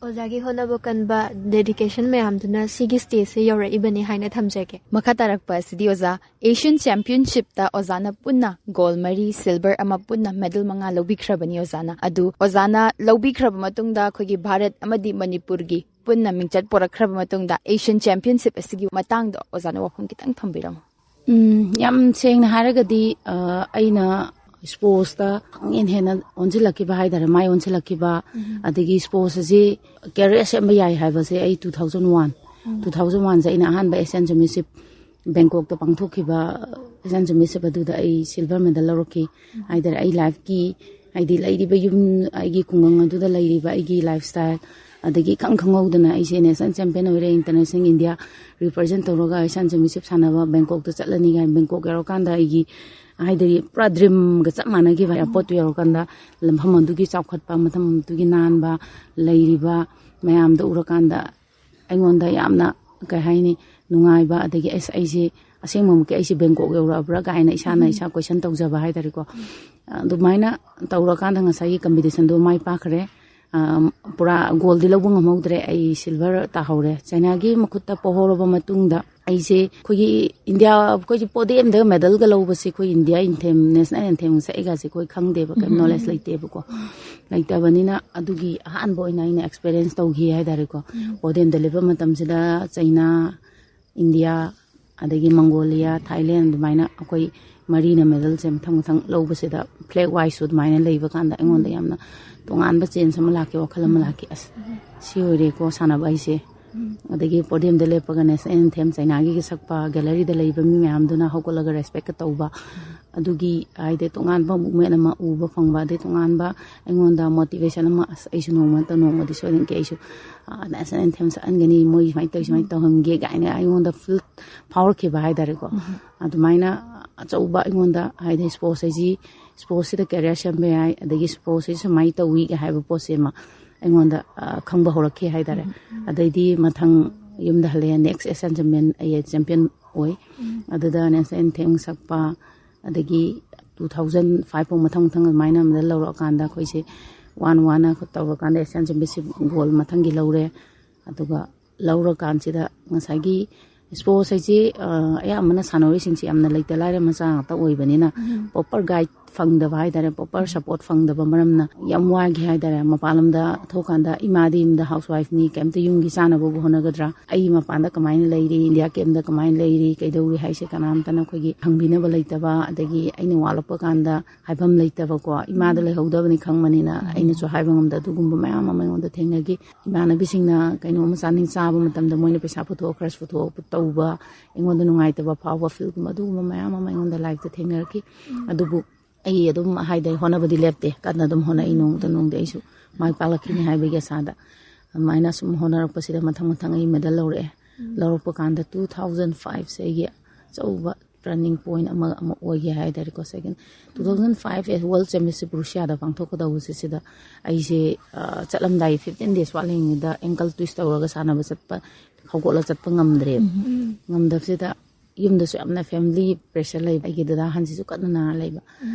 ꯑꯣꯖꯥꯒꯤ ꯍꯣꯠꯅꯕ ꯀꯟꯕ, ꯗꯦꯗꯤꯀꯦꯁꯟ ꯃꯌꯥꯝꯗꯨꯅ ꯁꯤꯒꯤ ꯁ꯭ꯇꯦꯖꯁꯦ ꯌꯧꯔꯛꯏꯕꯅꯤ ꯍꯥꯏꯅ ꯊꯝꯖꯒꯦ꯫ ꯃꯈꯥ ꯇꯥꯔꯛꯄ ꯑꯁꯤꯗꯤ ꯑꯣꯖꯥ, ꯑꯦꯁꯤꯌꯟ ꯆꯦꯝꯄꯤꯌꯟꯁꯤꯞꯇ ꯑꯣꯖꯥꯅ ꯄꯨꯟꯅ ꯒꯣꯜ ꯃꯔꯤ, ꯁꯤꯜꯚꯔ ꯑꯃ, ꯄꯨꯟꯅ ꯃꯦꯗꯜ ꯃꯉꯥ ꯂꯧꯕꯤꯈ꯭ꯔꯕꯅꯤ ꯑꯣꯖꯥꯅ꯫ ꯑꯗꯨ ꯑꯣꯖꯥꯅ ꯂꯧꯕꯤꯈ꯭ꯔꯕ ꯃꯇꯨꯡꯗ ꯑꯩꯈꯣꯏꯒꯤ ꯚꯥꯔꯠ ꯑꯃꯗꯤ ꯃꯅꯤꯄꯨꯔꯒꯤ ꯄꯨꯟꯅ ꯃꯤꯡꯆꯠ ꯄꯨꯔꯛꯈ꯭ꯔꯕ ꯃꯇꯨꯡꯗ ꯑꯦꯁꯤꯌꯟ ꯆꯦꯝꯄꯤꯌꯟꯁꯤꯞ ꯑꯁꯤꯒꯤ ꯃꯇꯥꯡꯗ ꯑꯣꯖꯥꯅ ꯋꯥꯐꯝ ꯈꯤꯇꯪ ꯊꯝꯕꯤꯔꯝꯃꯨ꯫ ꯎꯝ, ꯌꯥꯝ ꯁꯦꯡꯅ ꯍꯥꯏꯔꯒꯗꯤ, ꯑ, ꯑꯩꯅ ꯁ꯭ꯄꯣꯔꯠꯁꯇ ꯈꯪꯍꯦꯟ ꯍꯦꯟꯅ ꯑꯣꯟꯁꯤꯜꯂꯛꯈꯤꯕ ꯍꯥꯏꯇꯥꯔꯦ, ꯃꯥꯏ ꯑꯣꯟꯁꯤꯜꯂꯛꯈꯤꯕ꯫ ꯑꯗꯒꯤ ꯁ꯭ꯄꯣꯔꯠꯁ ꯑꯁꯤ ꯀꯦꯔꯤꯌꯔ ꯁꯦꯝꯕ ꯌꯥꯏ ꯍꯥꯏꯕꯁꯦ ꯑꯩ two thousand one, two thousand one ꯁꯦ ꯑꯩꯅ ꯑꯍꯥꯟꯕ ꯑꯦꯁꯤꯌꯟ ꯆꯦꯝꯄꯤꯌꯟꯁꯤꯞ ꯕꯦꯡꯀꯣꯛꯇ ꯄꯥꯡꯊꯣꯛꯈꯤꯕ ꯑꯦꯁꯤꯌꯟ ꯆꯦꯝꯄꯤꯌꯟꯁꯤꯞ ꯑꯗꯨꯗ ꯑꯩ ꯁꯤꯜꯚꯔ ꯃꯦꯗꯜ ꯂꯧꯔꯛꯈꯤ ꯍꯥꯏꯇꯥꯔꯦ꯫ ꯑꯩ ꯂꯥꯏꯐꯀꯤ, ꯍꯥꯏꯗꯤ ꯂꯩꯔꯤꯕ ꯌꯨꯝ, ꯑꯩꯒꯤ ꯈꯨꯡꯒꯪ ꯑꯗꯨꯗ ꯂꯩꯔꯤꯕ ꯑꯩꯒꯤ ꯂꯥꯏꯐ ꯁ꯭ꯇꯥꯏꯜ, ꯑꯗꯒꯤ ꯏꯈꯪ ꯈꯪꯍꯧꯗꯅ ꯑꯩꯁꯦ ꯅꯦꯁꯅꯦꯜ ꯆꯦꯝꯄꯤꯌꯟ ꯑꯣꯏꯔꯦ, ꯏꯟꯇꯔꯅꯦꯁꯅꯦꯜ, ꯏꯟꯗꯤꯌꯥ ꯔꯤꯄ꯭ꯔꯖꯦꯟ ꯇꯧꯔꯒ ꯑꯦꯁꯤꯌꯟ ꯆꯦꯝꯄꯤꯌꯟꯁꯤꯞ ꯁꯥꯟꯅꯕ ꯕꯦꯡꯀꯣꯛꯇ ꯆꯠꯂꯅꯤ ꯀꯥꯏꯅ꯫ ꯕꯦꯡꯀꯣꯛ ꯌꯧꯔꯀꯥꯟꯗ ꯑꯩꯒꯤ, ꯍꯥꯏꯗꯤ, ꯄꯨꯔꯥ ꯗ꯭ꯔꯤꯝꯒ ꯆꯞ ꯃꯥꯟꯅꯈꯤꯕ꯫ ꯑꯦꯌꯥꯔꯄꯣꯔꯠꯇꯨ ꯌꯧꯔꯀꯥꯟꯗ ꯂꯝꯐꯝ ꯑꯗꯨꯒꯤ ꯆꯥꯎꯈꯠꯄ, ꯃꯐꯝ ꯑꯗꯨꯒꯤ ꯅꯥꯟꯕ, ꯂꯩꯔꯤꯕ ꯃꯌꯥꯝꯗꯣ ꯎꯔꯀꯥꯟꯗ ꯑꯩꯉꯣꯟꯗ ꯌꯥꯝꯅ, ꯀꯩ ꯍꯥꯏꯅꯤ, ꯅꯨꯡꯉꯥꯏꯕ, ꯑꯗꯒꯤ ꯑꯁ, ꯑꯩꯁꯦ ꯑꯁꯦꯡꯕꯃꯛꯀꯤ ꯑꯩꯁꯦ ꯕꯦꯡꯀꯣꯛ ꯌꯧꯔꯛꯑꯕ꯭ꯔꯥ ꯀꯥꯏꯅ ꯏꯁꯥꯅ ꯏꯁꯥ ꯀꯣꯏꯁꯟ ꯇꯧꯖꯕ ꯍꯥꯏꯇꯥꯔꯦꯀꯣ꯫ ꯑꯗꯨꯃꯥꯏꯅ ꯇꯧꯔꯀꯥꯟꯗ ꯉꯁꯥꯏꯒꯤ ꯀꯝꯄꯤꯇꯤꯁꯟꯗꯣ ꯃꯥꯏ ꯄꯥꯛꯈ꯭ꯔꯦ꯫ ꯑ, ꯄꯨꯔꯥ ꯒꯣꯜꯗꯤ ꯂꯧꯕ ꯉꯝꯍꯧꯗ꯭ꯔꯦ, ꯑꯩ ꯁꯤꯜꯚꯔ ꯇꯥꯍꯧꯔꯦ꯫ ꯆꯥꯏꯅꯥꯒꯤ ꯃꯈꯨꯠꯇ ꯄꯣꯍꯧꯔꯕ ꯃꯇꯨꯡꯗ ꯑꯩꯁꯦ ꯑꯩꯈꯣꯏꯒꯤ ꯏꯟꯗꯤꯌꯥ, ꯑꯩꯈꯣꯏꯁꯦ ꯄꯣꯗꯤꯌꯝꯗ ꯃꯦꯗꯜꯒ ꯂꯧꯕꯁꯦ ꯑꯩꯈꯣꯏ ꯏꯟꯗꯤꯌꯥ ꯑꯦꯟꯊꯦꯝ, ꯅꯦꯁꯅꯦꯜ ꯑꯦꯟꯊꯦꯝ ꯁꯛꯏꯒꯁꯦ ꯑꯩꯈꯣꯏ ꯈꯪꯗꯦꯕ, ꯀꯩꯝ ꯅꯣꯂꯦꯖ ꯂꯩꯇꯦꯕꯀꯣ꯫ ꯂꯩꯇꯕꯅꯤꯅ ꯑꯗꯨꯒꯤ ꯑꯍꯥꯟꯕ ꯑꯣꯏꯅ ꯑꯩꯅ ꯑꯦꯛꯁꯄꯤꯔꯤꯌꯦꯟꯁ ꯇꯧꯈꯤ ꯍꯥꯏꯇꯥꯔꯦꯀꯣ꯫ ꯄꯣꯗꯤꯌꯝꯗ ꯂꯦꯞꯄ ꯃꯇꯝꯁꯤꯗ ꯆꯩꯅꯥ, ꯏꯟꯗꯤꯌꯥ, ꯑꯗꯒꯤ ꯃꯪꯒꯣꯂꯤꯌꯥ, ꯊꯥꯏꯂꯦꯟ, ꯑꯗꯨꯃꯥꯏꯅ ꯑꯩꯈꯣꯏ ꯃꯔꯤꯅ ꯃꯦꯗꯜꯁꯦ ꯃꯊꯪ ꯃꯊꯪ ꯂꯧꯕꯁꯤꯗ ꯐ꯭ꯂꯦꯛ ꯋꯥꯏꯁꯁꯨ ꯑꯗꯨꯃꯥꯏꯅ ꯂꯩꯕ ꯀꯥꯟꯗ ꯑꯩꯉꯣꯟꯗ ꯌꯥꯝꯅ ꯇꯣꯉꯥꯟꯕ ꯆꯦꯟꯖ ꯑꯃ ꯂꯥꯛꯈꯤ, ꯋꯥꯈꯜ ꯑꯃ ꯂꯥꯛꯈꯤ꯫ ꯑꯁ, ꯁꯤ ꯑꯣꯏꯔꯦꯀꯣ ꯁꯥꯟꯅꯕ ꯍꯥꯏꯁꯦ꯫ ꯑꯗꯒꯤ ꯄꯣꯗꯤꯌꯝꯗ ꯂꯦꯞꯄꯒ ꯅꯦꯁꯅꯦꯜ ꯑꯦꯟꯊꯦꯝ ꯆꯩꯅꯥꯒꯤꯒ ꯁꯛꯄ, ꯒꯦꯂꯔꯤꯗ ꯂꯩꯕ ꯃꯤ ꯃꯌꯥꯝꯗꯨꯅ ꯍꯧꯒꯠꯂꯒ ꯔꯦꯁꯄꯦꯛꯀ ꯇꯧꯕ, ꯑꯗꯨꯒꯤ ꯍꯥꯏꯗꯤ ꯇꯣꯉꯥꯟꯕ ꯃꯨꯞꯃꯦꯟ ꯑꯃ ꯎꯕ ꯐꯪꯕ, ꯑꯗꯩ ꯇꯣꯉꯥꯟꯕ ꯑꯩꯉꯣꯟꯗ ꯃꯣꯇꯤꯚꯦꯁꯟ ꯑꯃ, "ꯑꯁ, ꯑꯩꯁꯨ ꯅꯣꯡꯃ ꯅꯠꯇ꯭ꯔ ꯅꯣꯡꯃꯗꯤ ꯁꯣꯏꯗꯅꯀꯤ ꯑꯩꯁꯨ, ꯑ, ꯅꯦꯁꯅꯦꯜ ꯑꯦꯟꯊꯦꯝ ꯁꯛꯍꯟꯒꯅꯤ, ꯃꯣꯏ ꯁꯨꯃꯥꯏꯅ ꯇꯧꯋꯤ, ꯁꯨꯃꯥꯏꯅ ꯇꯧꯍꯟꯒꯦ" ꯀꯥꯏꯅ ꯑꯩꯉꯣꯟꯗ ꯐꯤꯜ ꯐꯥꯎꯔꯛꯈꯤꯕ ꯍꯥꯏꯇꯥꯔꯦꯀꯣ꯫ ꯑꯗꯨꯃꯥꯏꯅ ꯑꯆꯧꯕ ꯑꯩꯉꯣꯟꯗ, ꯍꯥꯏꯗꯤ ꯁ꯭ꯄꯣꯔꯠꯁ ꯍꯥꯏꯁꯤ, ꯁ꯭ꯄꯣꯔꯠꯁꯤꯗ ꯀꯦꯔꯤꯌꯔ ꯁꯦꯝꯕ ꯌꯥꯏ, ꯑꯗꯒꯤ ꯁ꯭ꯄꯣꯔꯠꯁ ꯍꯥꯏꯁꯤ ꯁꯨꯃꯥꯏꯅ ꯇꯧꯏꯒ ꯍꯥꯏꯕ ꯄꯣꯠꯁꯦ ꯑꯃ ꯑꯩꯉꯣꯟꯗ, ꯑ, ꯈꯪꯕ ꯍꯧꯔꯛꯈꯤ ꯍꯥꯏꯇꯥꯔꯦ꯫ ꯑꯗꯩꯗꯤ ꯃꯊꯪ ꯌꯨꯝꯗ ꯍꯜꯂꯛꯑꯦ, ꯅꯦꯛꯁ ꯑꯦꯁꯤꯌꯥꯟ ꯆꯦꯝꯄꯤꯌꯟ ꯑꯩ ꯆꯦꯝꯄꯤꯌꯟ ꯑꯣꯏ꯫ ꯑꯗꯨꯗ ꯅꯦꯁꯅꯦꯜ ꯑꯦꯟꯊꯦꯝ ꯁꯛꯄ, ꯑꯗꯒꯤ ꯇꯨ ꯊꯥꯎꯖꯟ ꯐꯥꯏꯚ ꯐꯥꯎ ꯃꯊꯪ ꯃꯊꯪ ꯑꯗꯨꯃꯥꯏꯅ ꯑꯃꯗ ꯂꯧꯔꯛꯑꯀꯥꯟꯗ ꯑꯩꯈꯣꯏꯁꯦ ꯋꯥꯅ ꯋꯥꯅ ꯇꯧꯔꯀꯥꯟꯗ Asian Championship gold ꯃꯊꯪꯒꯤ ꯂꯧꯔꯦ꯫ ꯑꯗꯨꯒ ꯂꯧꯔꯀꯥꯟꯁꯤꯗ ꯉꯁꯥꯏꯒꯤ sports ꯍꯥꯏꯁꯤ, ꯑ, ꯑꯌꯥꯝꯕꯅ ꯁꯥꯟꯅꯔꯣꯏꯁꯤꯡꯁꯤ ꯌꯥꯝꯅ ꯂꯩꯇ ꯂꯥꯏꯔ ꯃꯆꯥ ꯉꯥꯛꯇ ꯑꯣꯏꯕꯅꯤꯅ, proper guide ꯐꯪꯗꯕ ꯍꯥꯏꯇꯥꯔꯦ, proper support ꯐꯪꯗꯕ ꯃꯔꯝꯅ ꯌꯥꯝ ꯋꯥꯈꯤ ꯍꯥꯏꯇꯥꯔꯦ꯫ ꯃꯄꯥꯟ ꯂꯝꯗ ꯊꯣꯛꯀꯥꯟꯗ ꯏꯃꯥꯗꯤ ꯌꯨꯝꯗ housewife ꯅꯤ, ꯀꯩꯝꯇ ꯌꯨꯝꯒꯤ ꯆꯥꯅꯕꯕꯨ ꯍꯣꯠꯅꯒꯗ꯭ꯔꯥ, ꯑꯩ ꯃꯄꯥꯟꯗ ꯀꯃꯥꯏꯅ ꯂꯩꯔꯤ, ꯏꯟꯗꯤꯌꯥ ꯀꯦꯝꯗ ꯀꯃꯥꯏꯅ ꯂꯩꯔꯤ, ꯀꯩꯗꯧꯔꯤ ꯍꯥꯏꯁꯦ ꯀꯅꯥꯝꯇꯅ ꯑꯩꯈꯣꯏꯒꯤ ꯍꯪꯕꯤꯅꯕ ꯂꯩꯇꯕ, ꯑꯗꯒꯤ ꯑꯩꯅ ꯋꯥꯠꯂꯛꯄ ꯀꯥꯟꯗ ꯍꯥꯏꯐꯝ ꯂꯩꯇꯕꯀꯣ, ꯏꯃꯥꯗ ꯂꯩꯍꯧꯗꯕꯅꯤ ꯈꯪꯕꯅꯤꯅ ꯑꯩꯅꯁꯨ ꯍꯥꯏꯕ ꯉꯝꯗ ꯑꯗꯨꯒꯨꯝꯕ ꯃꯌꯥꯝ ꯑꯃ ꯑꯩꯉꯣꯟꯗ ꯊꯦꯡꯅꯈꯤ꯫ ꯏꯃꯥꯟꯅꯕꯤꯁꯤꯡꯅ ꯀꯩꯅꯣꯝꯃ ꯆꯥꯅꯤꯡ ꯆꯥꯕ ꯃꯇꯝꯗ ꯃꯣꯏꯅ ꯄꯩꯁꯥ ꯄꯨꯊꯣꯛꯑ ꯈꯔꯁꯨ ꯄꯨꯊꯣꯛꯑ ꯇꯧꯕ, ꯑꯩꯉꯣꯟꯗ ꯅꯨꯡꯉꯥꯏꯇꯕ ꯐꯥꯎꯕ ꯐꯤꯜꯒꯨꯝꯕ ꯑꯗꯨꯒꯨꯝꯕ ꯃꯌꯥꯝ ꯑꯃ ꯑꯩꯉꯣꯟꯗ ꯂꯥꯏꯐꯇ ꯊꯦꯡꯅꯔꯛꯈꯤ꯫ ꯑꯗꯨꯕꯨ ꯑꯩ ꯑꯗꯨꯝ ꯍꯥꯏꯗꯤ ꯍꯣꯠꯅꯕꯗꯤ ꯂꯦꯞꯇꯦ, ꯀꯟꯅ ꯑꯗꯨꯝ ꯍꯣꯠꯅꯩ, ꯅꯣꯡꯃꯗ ꯅꯣꯡꯃꯗꯤ ꯑꯩꯁꯨ ꯃꯥꯏ ꯄꯥꯛꯂꯛꯈꯤꯅꯤ ꯍꯥꯏꯕꯒꯤ ꯑꯁꯥꯗ꯫ ꯑꯗꯨꯃꯥꯏꯅ ꯁꯨꯝ ꯍꯣꯠꯅꯔꯛꯄꯁꯤꯗ ꯃꯊꯪ ꯃꯊꯪ ꯑꯩ ꯃꯦꯗꯜ ꯂꯧꯔꯛꯑꯦ꯫ ꯂꯧꯔꯛꯄ ꯀꯥꯟꯗ ꯇꯨ ꯊꯥꯎꯖꯟ ꯐꯥꯏꯚꯁꯦ ꯑꯩꯒꯤ ꯑꯆꯧꯕ turning point ꯑꯃ, ꯑꯃ ꯑꯣꯏꯒꯦ ꯍꯥꯏ ꯇꯥꯔꯦꯀꯣ꯫ Second, two thousand five as World Championship ꯔꯨꯁꯤꯌꯥꯗ ꯄꯥꯡꯊꯣꯛꯀꯗꯧꯕꯁꯦ, ꯁꯤꯗ ꯑꯩꯁꯦ, ꯑ, ꯆꯠꯂꯝꯗꯥꯏ fifteen days ꯋꯥꯠꯂꯤꯉꯩꯗ ankle twist ꯇꯧꯔꯒ ꯁꯥꯟꯅꯕ ꯆꯠꯄ, ꯍꯧꯒꯠꯂ ꯆꯠꯄ ꯉꯝꯗ꯭ꯔꯦꯕ꯫ ꯉꯝꯗꯕꯁꯤꯗ ꯌꯨꯝꯗꯁꯨ ꯌꯥꯝꯅ family pressure ꯂꯩꯕ, ꯑꯩꯒꯤ ꯗꯗꯥ ꯑꯍꯟꯁꯤꯁꯨ ꯀꯟꯅ ꯅꯥꯔ ꯂꯩꯕ꯫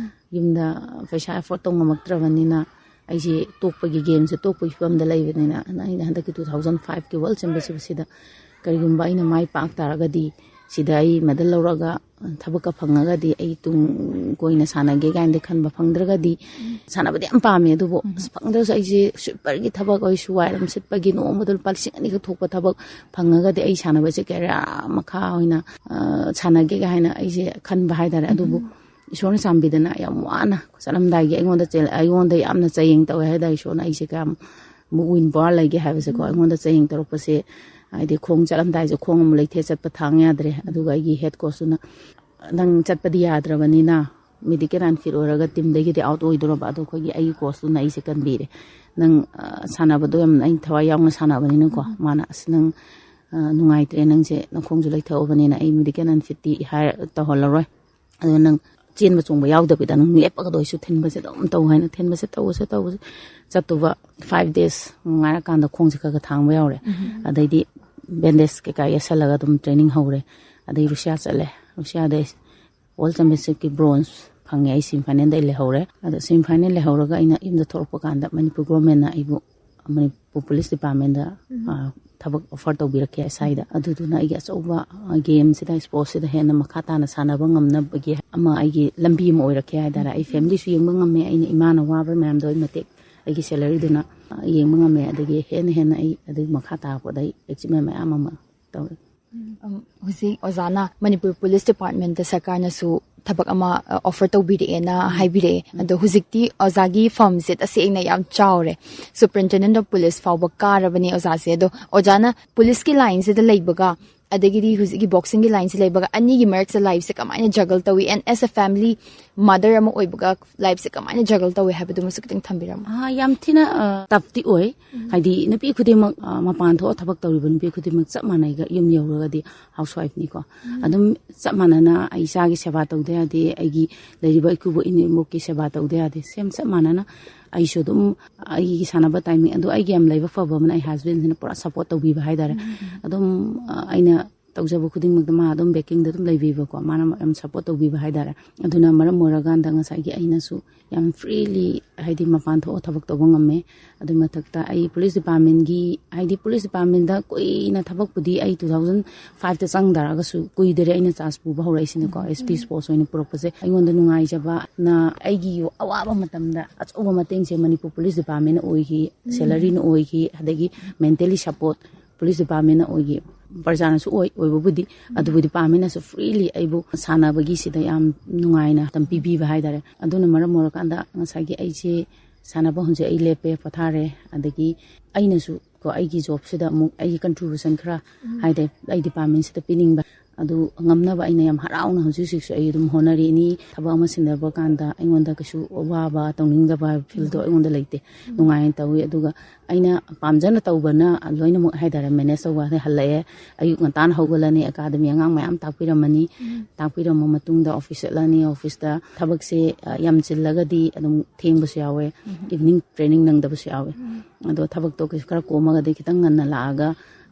ꯌꯨꯝꯗ ꯄꯩꯁꯥ effort ꯇꯧ ꯉꯝꯃꯛꯇ꯭ꯔꯕꯅꯤꯅ ꯑꯩꯁꯦ ꯇꯣꯛꯄꯒꯤ, gameꯁꯦ ꯇꯣꯛꯄꯒꯤ ꯐꯤꯕꯝꯗ ꯂꯩꯕꯅꯤꯅ, ꯑꯩꯅ ꯍꯟꯗꯛꯀꯤ two thousand fiveꯀꯤ World Championship ꯑꯁꯤꯗ ꯀꯔꯤꯒꯨꯝꯕ ꯑꯩꯅ ꯃꯥꯏ ꯄꯥꯛ ꯇꯥꯔꯒꯗꯤ, ꯁꯤꯗ ꯑꯩ ꯃꯦꯗꯜ ꯂꯧꯔꯒ ꯊꯕꯛꯀ ꯐꯪꯉꯒꯗꯤ ꯑꯩ ꯇꯨꯡ ꯀꯣꯏꯅ ꯁꯥꯟꯅꯒꯦ ꯀꯥꯏꯅꯗꯤ ꯈꯟꯕ, ꯐꯪꯗ꯭ꯔꯒꯗꯤ, ꯁꯥꯟꯅꯕꯗꯤ ꯌꯥꯝ ꯄꯥꯝꯃꯦ, ꯑꯗꯨꯕꯨ ꯑꯁ, ꯐꯪꯗ꯭ꯔꯁꯨ ꯑꯩꯁꯦ sweeperꯒꯤ ꯊꯕꯛ ꯑꯣꯏꯔꯁꯨ, ꯋꯥꯏꯔꯝ ꯁꯤꯠꯄꯒꯤ, ꯅꯣꯡꯃꯗ ꯂꯨꯄꯥ ꯂꯤꯁꯤꯡ ꯑꯅꯤꯈꯛ ꯊꯣꯛꯄ ꯊꯕꯛ ꯐꯪꯉꯒꯗꯤ ꯑꯩ ꯁꯥꯟꯅꯕꯁꯦ career ꯃꯈꯥ ꯑꯣꯏꯅ, ꯑ, ꯁꯥꯟꯅꯒꯦ ꯍꯥꯏꯅ ꯑꯩꯁꯦ ꯈꯟꯕ ꯍꯥꯏꯇꯥꯔꯦ꯫ ꯑꯗꯨꯕꯨ ꯏꯁꯣꯔꯅ ꯆꯥꯟꯕꯤꯗꯅ ꯌꯥꯝ ꯋꯥꯅ ꯆꯠꯂꯝꯗꯥꯏꯒꯤ ꯑꯩꯉꯣꯟꯗ ꯆꯦꯜ-, ꯑꯩꯉꯣꯟꯗ ꯌꯥꯝꯅ ꯆꯌꯦꯡ ꯇꯧꯋꯦ ꯍꯥꯏꯇꯥꯔꯦ꯫ ꯏꯁꯣꯔꯅ ꯑꯩꯁꯦ ꯀꯌꯥꯃꯨꯛ win power ꯂꯩꯒꯦ ꯍꯥꯏꯕꯁꯦꯀꯣ, ꯑꯩꯉꯣꯟꯗ ꯆꯌꯦꯡ ꯇꯧꯔꯛꯄꯁꯦ, ꯍꯥꯏꯗꯤ ꯈꯣꯡ ꯆꯠꯂꯝꯗꯥꯏꯁꯦ ꯈꯣꯡ ꯑꯃꯨꯛ ꯂꯩꯊꯦꯛ ꯆꯠꯄ ꯊꯥꯡ ꯌꯥꯗ꯭ꯔꯦ꯫ ꯑꯗꯨꯒ ꯑꯩꯒꯤ head coachꯇꯨꯅ, "ꯅꯪ ꯆꯠꯄꯗꯤ ꯌꯥꯗ꯭ꯔꯕꯅꯤꯅ medical unfit ꯑꯣꯏꯔꯒ teamꯗꯒꯤꯗꯤ out ꯑꯣꯏꯗꯣꯔꯕ, ꯑꯗꯣ ꯑꯩꯈꯣꯏꯒꯤ ꯑꯩꯒꯤ coachꯇꯨꯅ ꯑꯩꯁꯦ ꯀꯟꯕꯤꯔꯦ꯫ ꯅꯪ, ꯑ, ꯁꯥꯟꯅꯕꯗꯣ ꯌꯥꯝ ꯑꯩ ꯊꯋꯥꯏ ꯌꯥꯎꯅ ꯁꯥꯟꯅꯕꯅꯤꯅꯀꯣ", ꯃꯥꯅ, "ꯑꯁ, ꯅꯪ, ꯑ, ꯅꯨꯡꯉꯥꯏꯇ꯭ꯔꯦ, ꯅꯪꯁꯦ ꯅꯈꯣꯡꯁꯨ ꯂꯩꯊꯣꯛꯑꯕꯅꯤꯅ ꯑꯩ medical unfitꯇꯤ ꯍꯥꯏꯔ ꯇꯧꯍꯜꯂꯔꯣꯏ꯫ ꯑꯗꯣ ꯅꯪ ꯆꯦꯟꯕ ꯆꯣꯡꯕ ꯌꯥꯎꯗꯕꯤꯗ ꯅꯪ ꯂꯦꯞꯄꯒꯗ ꯑꯣꯏꯁꯨ ꯊꯤꯟꯕꯁꯦ ꯑꯗꯨꯝ ꯇꯧ" ꯍꯥꯏꯅ ꯊꯤꯟꯕꯁꯦ ꯇꯧꯕꯁꯦ ꯇꯧꯕꯁꯦ ꯆꯠꯇꯨꯕ five days ꯉꯥꯏꯔꯀꯥꯟꯗ ꯈꯣꯡꯁꯦ ꯈꯔ ꯈꯔ ꯊꯥꯡꯕ ꯌꯥꯎꯔꯦ꯫ ꯑꯗꯩꯗꯤ bandage ꯀꯩꯀꯥ ꯌꯦꯠꯁꯜꯂꯒ ꯑꯗꯨꯝ training ꯍꯧꯔꯦ꯫ ꯑꯗꯩ ꯔꯨꯁꯤꯌꯥ ꯆꯠꯂꯦ꯫ ꯔꯨꯁꯤꯌꯥꯗ World Championshipꯀꯤ bronze ꯐꯪꯉꯦ꯫ ꯑꯩ semi final ꯗ ꯑꯩ ꯂꯩꯍꯧꯔꯦ꯫ ꯑꯗꯣ semi final ꯂꯩꯍꯧꯔꯒ ꯑꯩꯅ ꯌꯨꯝꯗ ꯊꯣꯛꯂꯛꯄ ꯀꯥꯟꯗ ꯃꯅꯤꯄꯨꯔ government ꯅ ꯑꯩꯕꯨ ꯃꯅꯤꯄꯨꯔ police department ꯗ, ꯎꯝ꯫ ꯑ, ꯊꯕꯛ offer ꯇꯧꯕꯤꯔꯛꯈꯤ ꯑꯦꯁ ꯑꯥꯏ ꯗ꯫ ꯑꯗꯨꯗꯨꯅ ꯑꯩꯒꯤ ꯑꯆꯧꯕ, ꯑ, game ꯁꯤꯗ, sports ꯁꯤꯗ ꯍꯦꯟꯅ ꯃꯈꯥ ꯇꯥꯅ ꯁꯥꯟꯅꯕ ꯉꯝꯅꯕꯒꯤ ꯑꯃ ꯑꯩꯒꯤ ꯂꯝꯕꯤ ꯑꯃ ꯑꯣꯏꯔꯛꯈꯤ ꯍꯥꯏꯇꯥꯔꯦ꯫ ꯑꯩ family ꯁꯨ ꯌꯦꯡꯕ ꯉꯝꯃꯦ꯫ ꯑꯩꯅ ꯏꯃꯥꯅ ꯋꯥꯕ ꯃꯌꯥꯝꯗꯣ ꯑꯩ ꯃꯇꯦꯛ ꯑꯩꯒꯤ salary ꯗꯨꯅ, ꯑ, ꯌꯦꯡꯕ ꯉꯝꯃꯦ꯫ ꯑꯗꯒꯤ ꯍꯦꯟꯅ ꯍꯦꯟꯅ ꯑꯩ ꯑꯗꯨꯒꯤ ꯃꯈꯥ ꯇꯥꯔꯛꯄꯗ ꯑꯩ achievement ꯃꯌꯥꯝ ꯑꯃ ꯇꯧꯔꯦ꯫ ꯎꯝ, ꯍꯧꯖꯤꯛ ꯑꯣꯖꯥꯅ ꯃꯅꯤꯄꯨꯔ police department ꯇ ꯁꯔꯀꯥꯔꯅꯁꯨ ꯊꯕꯛ ꯑꯃ, ꯑ, offer ꯇꯧꯕꯤꯔꯛꯑꯦꯅ ꯍꯥꯏꯕꯤꯔꯛꯑꯦ꯫ ꯑꯗꯣ ꯍꯧꯖꯤꯛꯇꯤ ꯑꯣꯖꯥꯒꯤ firm ꯁꯦ ꯇꯁꯦꯡꯅ ꯌꯥꯝ ꯆꯥꯎꯔꯦ꯫ Superintendent of Police ꯐꯥꯎꯕ ꯀꯥꯔꯕꯅꯤ ꯑꯣꯖꯥꯁꯦ꯫ ꯑꯗꯣ ꯑꯣꯖꯥꯅ police ꯀꯤ line ꯁꯤꯗ ꯂꯩꯕꯒ ꯑꯗꯒꯤꯗꯤ ꯍꯧꯖꯤꯛꯀꯤ boxing ꯒꯤ line ꯁꯤ ꯂꯩꯕꯒ ꯑꯅꯤꯒꯤ ꯃꯔꯛꯇ life ꯁꯦ ꯀꯃꯥꯏꯅ juggle ꯇꯧꯏ? And as a family mother ꯑꯃ ꯑꯣꯏꯕꯒ life ꯁꯦ ꯀꯃꯥꯏꯅ juggle ꯇꯧꯏ ꯍꯥꯏꯕꯗꯨꯃꯁꯨ ꯈꯤꯇꯪ ꯊꯝꯕꯤꯔꯝꯃꯣ꯫ ꯑꯥ, ꯌꯥꯝ ꯊꯤꯅ, ꯑ, tough ꯇꯤ ꯑꯣꯏ꯫ ꯍꯥꯏꯗꯤ ꯅꯨꯄꯤ ꯈꯨꯗꯤꯡꯃꯛ, ꯑ, ꯃꯄꯥꯟ ꯊꯣꯛꯑ ꯊꯕꯛ ꯇꯧꯔꯤꯕ ꯅꯨꯄꯤ ꯈꯨꯗꯤꯡꯃꯛ ꯆꯞ ꯃꯥꯟꯅꯩꯒ ꯌꯨꯝ ꯌꯧꯔꯒꯗꯤ housewife ꯅꯤꯀꯣ꯫ ꯑꯗꯨꯝ ꯆꯞ ꯃꯥꯟꯅꯅ ꯑꯩ ꯏꯆꯥꯒꯤ ꯁꯦꯕꯥ ꯇꯧꯗ ꯌꯥꯗꯦ, ꯑꯩꯒꯤ ꯂꯩꯔꯤꯕ ꯏꯀꯨꯕꯣꯛ ꯏꯅꯦꯝꯕꯣꯛꯀꯤ ꯁꯦꯕꯥ ꯇꯧꯗ ꯌꯥꯗꯦ꯫ Same ꯆꯞ ꯃꯥꯟꯅꯅ ꯑꯩꯁꯨ ꯑꯗꯨꯝ ꯑꯩꯒꯤ ꯁꯥꯟꯅꯕ timing, ꯑꯗꯨ ꯑꯩꯒꯤ ꯌꯥꯝ ꯂꯥꯏꯕꯛ ꯐꯕ ꯑꯃꯅ ꯑꯩ husband ꯁꯤꯅ ꯄꯨꯔꯥ support ꯇꯧꯕꯤꯕ ꯍꯥꯏꯇꯥꯔꯦ꯫ ꯑꯗꯨꯝ, ꯑ, ꯑꯩꯅ ꯇꯧꯖꯕ ꯈꯨꯗꯤꯡꯃꯛꯇ ꯃꯥ ꯑꯗꯨꯝ backing ꯗ ꯑꯗꯨꯝ ꯂꯩꯕꯤꯕꯀꯣ꯫ ꯃꯥꯅ ꯌꯥꯝ support ꯇꯧꯕꯤꯕ ꯍꯥꯏꯇꯥꯔꯦ꯫ ꯑꯗꯨꯅ ꯃꯔꯝ ꯑꯣꯏꯔꯀꯥꯟꯗ ꯉꯁꯥꯏꯒꯤ ꯑꯩꯅꯁꯨ ꯌꯥꯝ freely, ꯍꯥꯏꯗꯤ ꯃꯄꯥꯟ ꯊꯣꯛꯑ ꯊꯕꯛ ꯇꯧꯕ ꯉꯝꯃꯦ꯫ ꯑꯗꯨꯏ ꯃꯊꯛꯇ ꯑꯩ police department ꯀꯤ, ꯍꯥꯏꯗꯤ police department ꯀꯨꯏꯅ ꯊꯕꯛꯄꯨꯗꯤ ꯑꯩ two thousand five ꯇ ꯆꯪ ꯇꯥꯔꯒꯁꯨ ꯀꯨꯏꯗꯔꯦ ꯑꯩꯅ charge ꯄꯨꯕ ꯍꯧꯔꯛꯏꯁꯤꯅꯀꯣ꯫ S P sports ꯑꯣꯏꯅ ꯄꯨꯔꯛꯄꯁꯦ ꯑꯩꯉꯣꯟꯗ ꯅꯨꯡꯉꯥꯏꯖꯕꯅ, ꯑꯩꯒꯤ ꯑꯋꯥꯕ ꯃꯇꯝꯗ ꯑꯆꯧꯕ ꯃꯇꯦꯡꯁꯦ ꯃꯅꯤꯄꯨꯔ police department ꯅ ꯑꯣꯏꯈꯤ, salary ꯅ ꯑꯣꯏꯈꯤ, ꯑꯗꯒꯤ mentally support police department ꯅ ꯑꯣꯏꯈꯤ, ꯄ꯭ꯔꯖꯥꯅꯁꯨ ꯑꯣꯏ, ꯑꯣꯏꯕꯕꯨꯗꯤ, ꯑꯗꯨꯕꯨ department ꯅꯁꯨ freely ꯑꯩꯕꯨ ꯁꯥꯟꯅꯕꯒꯤꯁꯤꯗ ꯌꯥꯝ ꯅꯨꯡꯉꯥꯏꯅ ꯃꯇꯝ ꯄꯤꯕꯤꯕ ꯍꯥꯏꯇꯥꯔꯦ꯫ ꯑꯗꯨꯅ ꯃꯔꯝ ꯑꯣꯏꯔꯀꯥꯟꯗ ꯉꯁꯥꯏꯒꯤ ꯑꯩꯁꯦ ꯁꯥꯟꯅꯕ ꯍꯧꯖꯤꯛ ꯑꯩ ꯂꯦꯞꯄꯦ, ꯄꯣꯊꯥꯔꯦ꯫ ꯑꯗꯒꯤ ꯑꯩꯅꯁꯨ ꯀꯣ, ꯑꯩꯒꯤ job ꯁꯤꯗ ꯑꯃꯨꯛ ꯑꯩꯒꯤ contribution ꯈꯔ ꯍꯥꯏꯗꯤ ꯑꯩ department ꯁꯤꯗ ꯄꯤꯅꯤꯡꯕ, ꯑꯗꯨ ꯉꯝꯅꯕ ꯑꯩꯅ ꯌꯥꯝ ꯍꯔꯥꯎꯅ ꯍꯧꯖꯤꯛ ꯍꯧꯖꯤꯛꯁꯨ ꯑꯩ ꯑꯗꯨꯝ ꯍꯣꯠꯅꯔꯤꯅꯤ꯫ ꯊꯕꯛ ꯑꯃ ꯁꯤꯟꯅꯕ ꯀꯥꯟꯗ ꯑꯩꯉꯣꯟꯗ ꯀꯩꯁꯨ ꯑꯋꯥꯕ, ꯇꯧꯅꯤꯡꯗꯕ feel ꯗꯣ ꯑꯩꯉꯣꯟꯗ ꯂꯩꯇꯦ꯫ ꯅꯨꯡꯉꯥꯏꯅ ꯇꯧꯏ꯫ ꯑꯗꯨꯒ ꯑꯩꯅ ꯄꯥꯝꯖꯅ ꯇꯧꯕꯅ ꯂꯣꯏꯅꯃꯛ ꯍꯥꯏꯇꯥꯔꯦ, manage ꯇꯧꯕ ꯍꯥꯏꯗꯤ ꯍꯜꯂꯛꯑꯦ, ꯑꯌꯨꯛ ꯉꯟꯇꯥꯅ ꯍꯧꯒꯠꯂꯅꯤ, academy ꯑꯉꯥꯡ ꯃꯌꯥꯝ ꯇꯥꯛꯄꯤꯔꯝꯃꯅꯤ꯫ ꯇꯥꯛꯄꯤꯔꯝꯃ ꯃꯇꯨꯡꯗ office ꯆꯠꯂꯅꯤ, office ꯇ ꯊꯕꯛꯁꯦ, ꯑ, ꯌꯥꯝ ꯆꯤꯜꯂꯒꯗꯤ ꯑꯗꯨꯝ ꯊꯦꯡꯕꯁꯨ ꯌꯥꯎꯋꯦ, evening training ꯅꯪꯗꯕꯁꯨ ꯌꯥꯎꯋꯦ꯫ ꯑꯗꯣ ꯊꯕꯛꯇꯣ ꯀꯩꯁꯨ ꯈꯔ ꯀꯣꯝꯃꯒꯗꯤ ꯈꯤꯇꯪ ꯉꯟꯅ ꯂꯥꯛꯑꯒ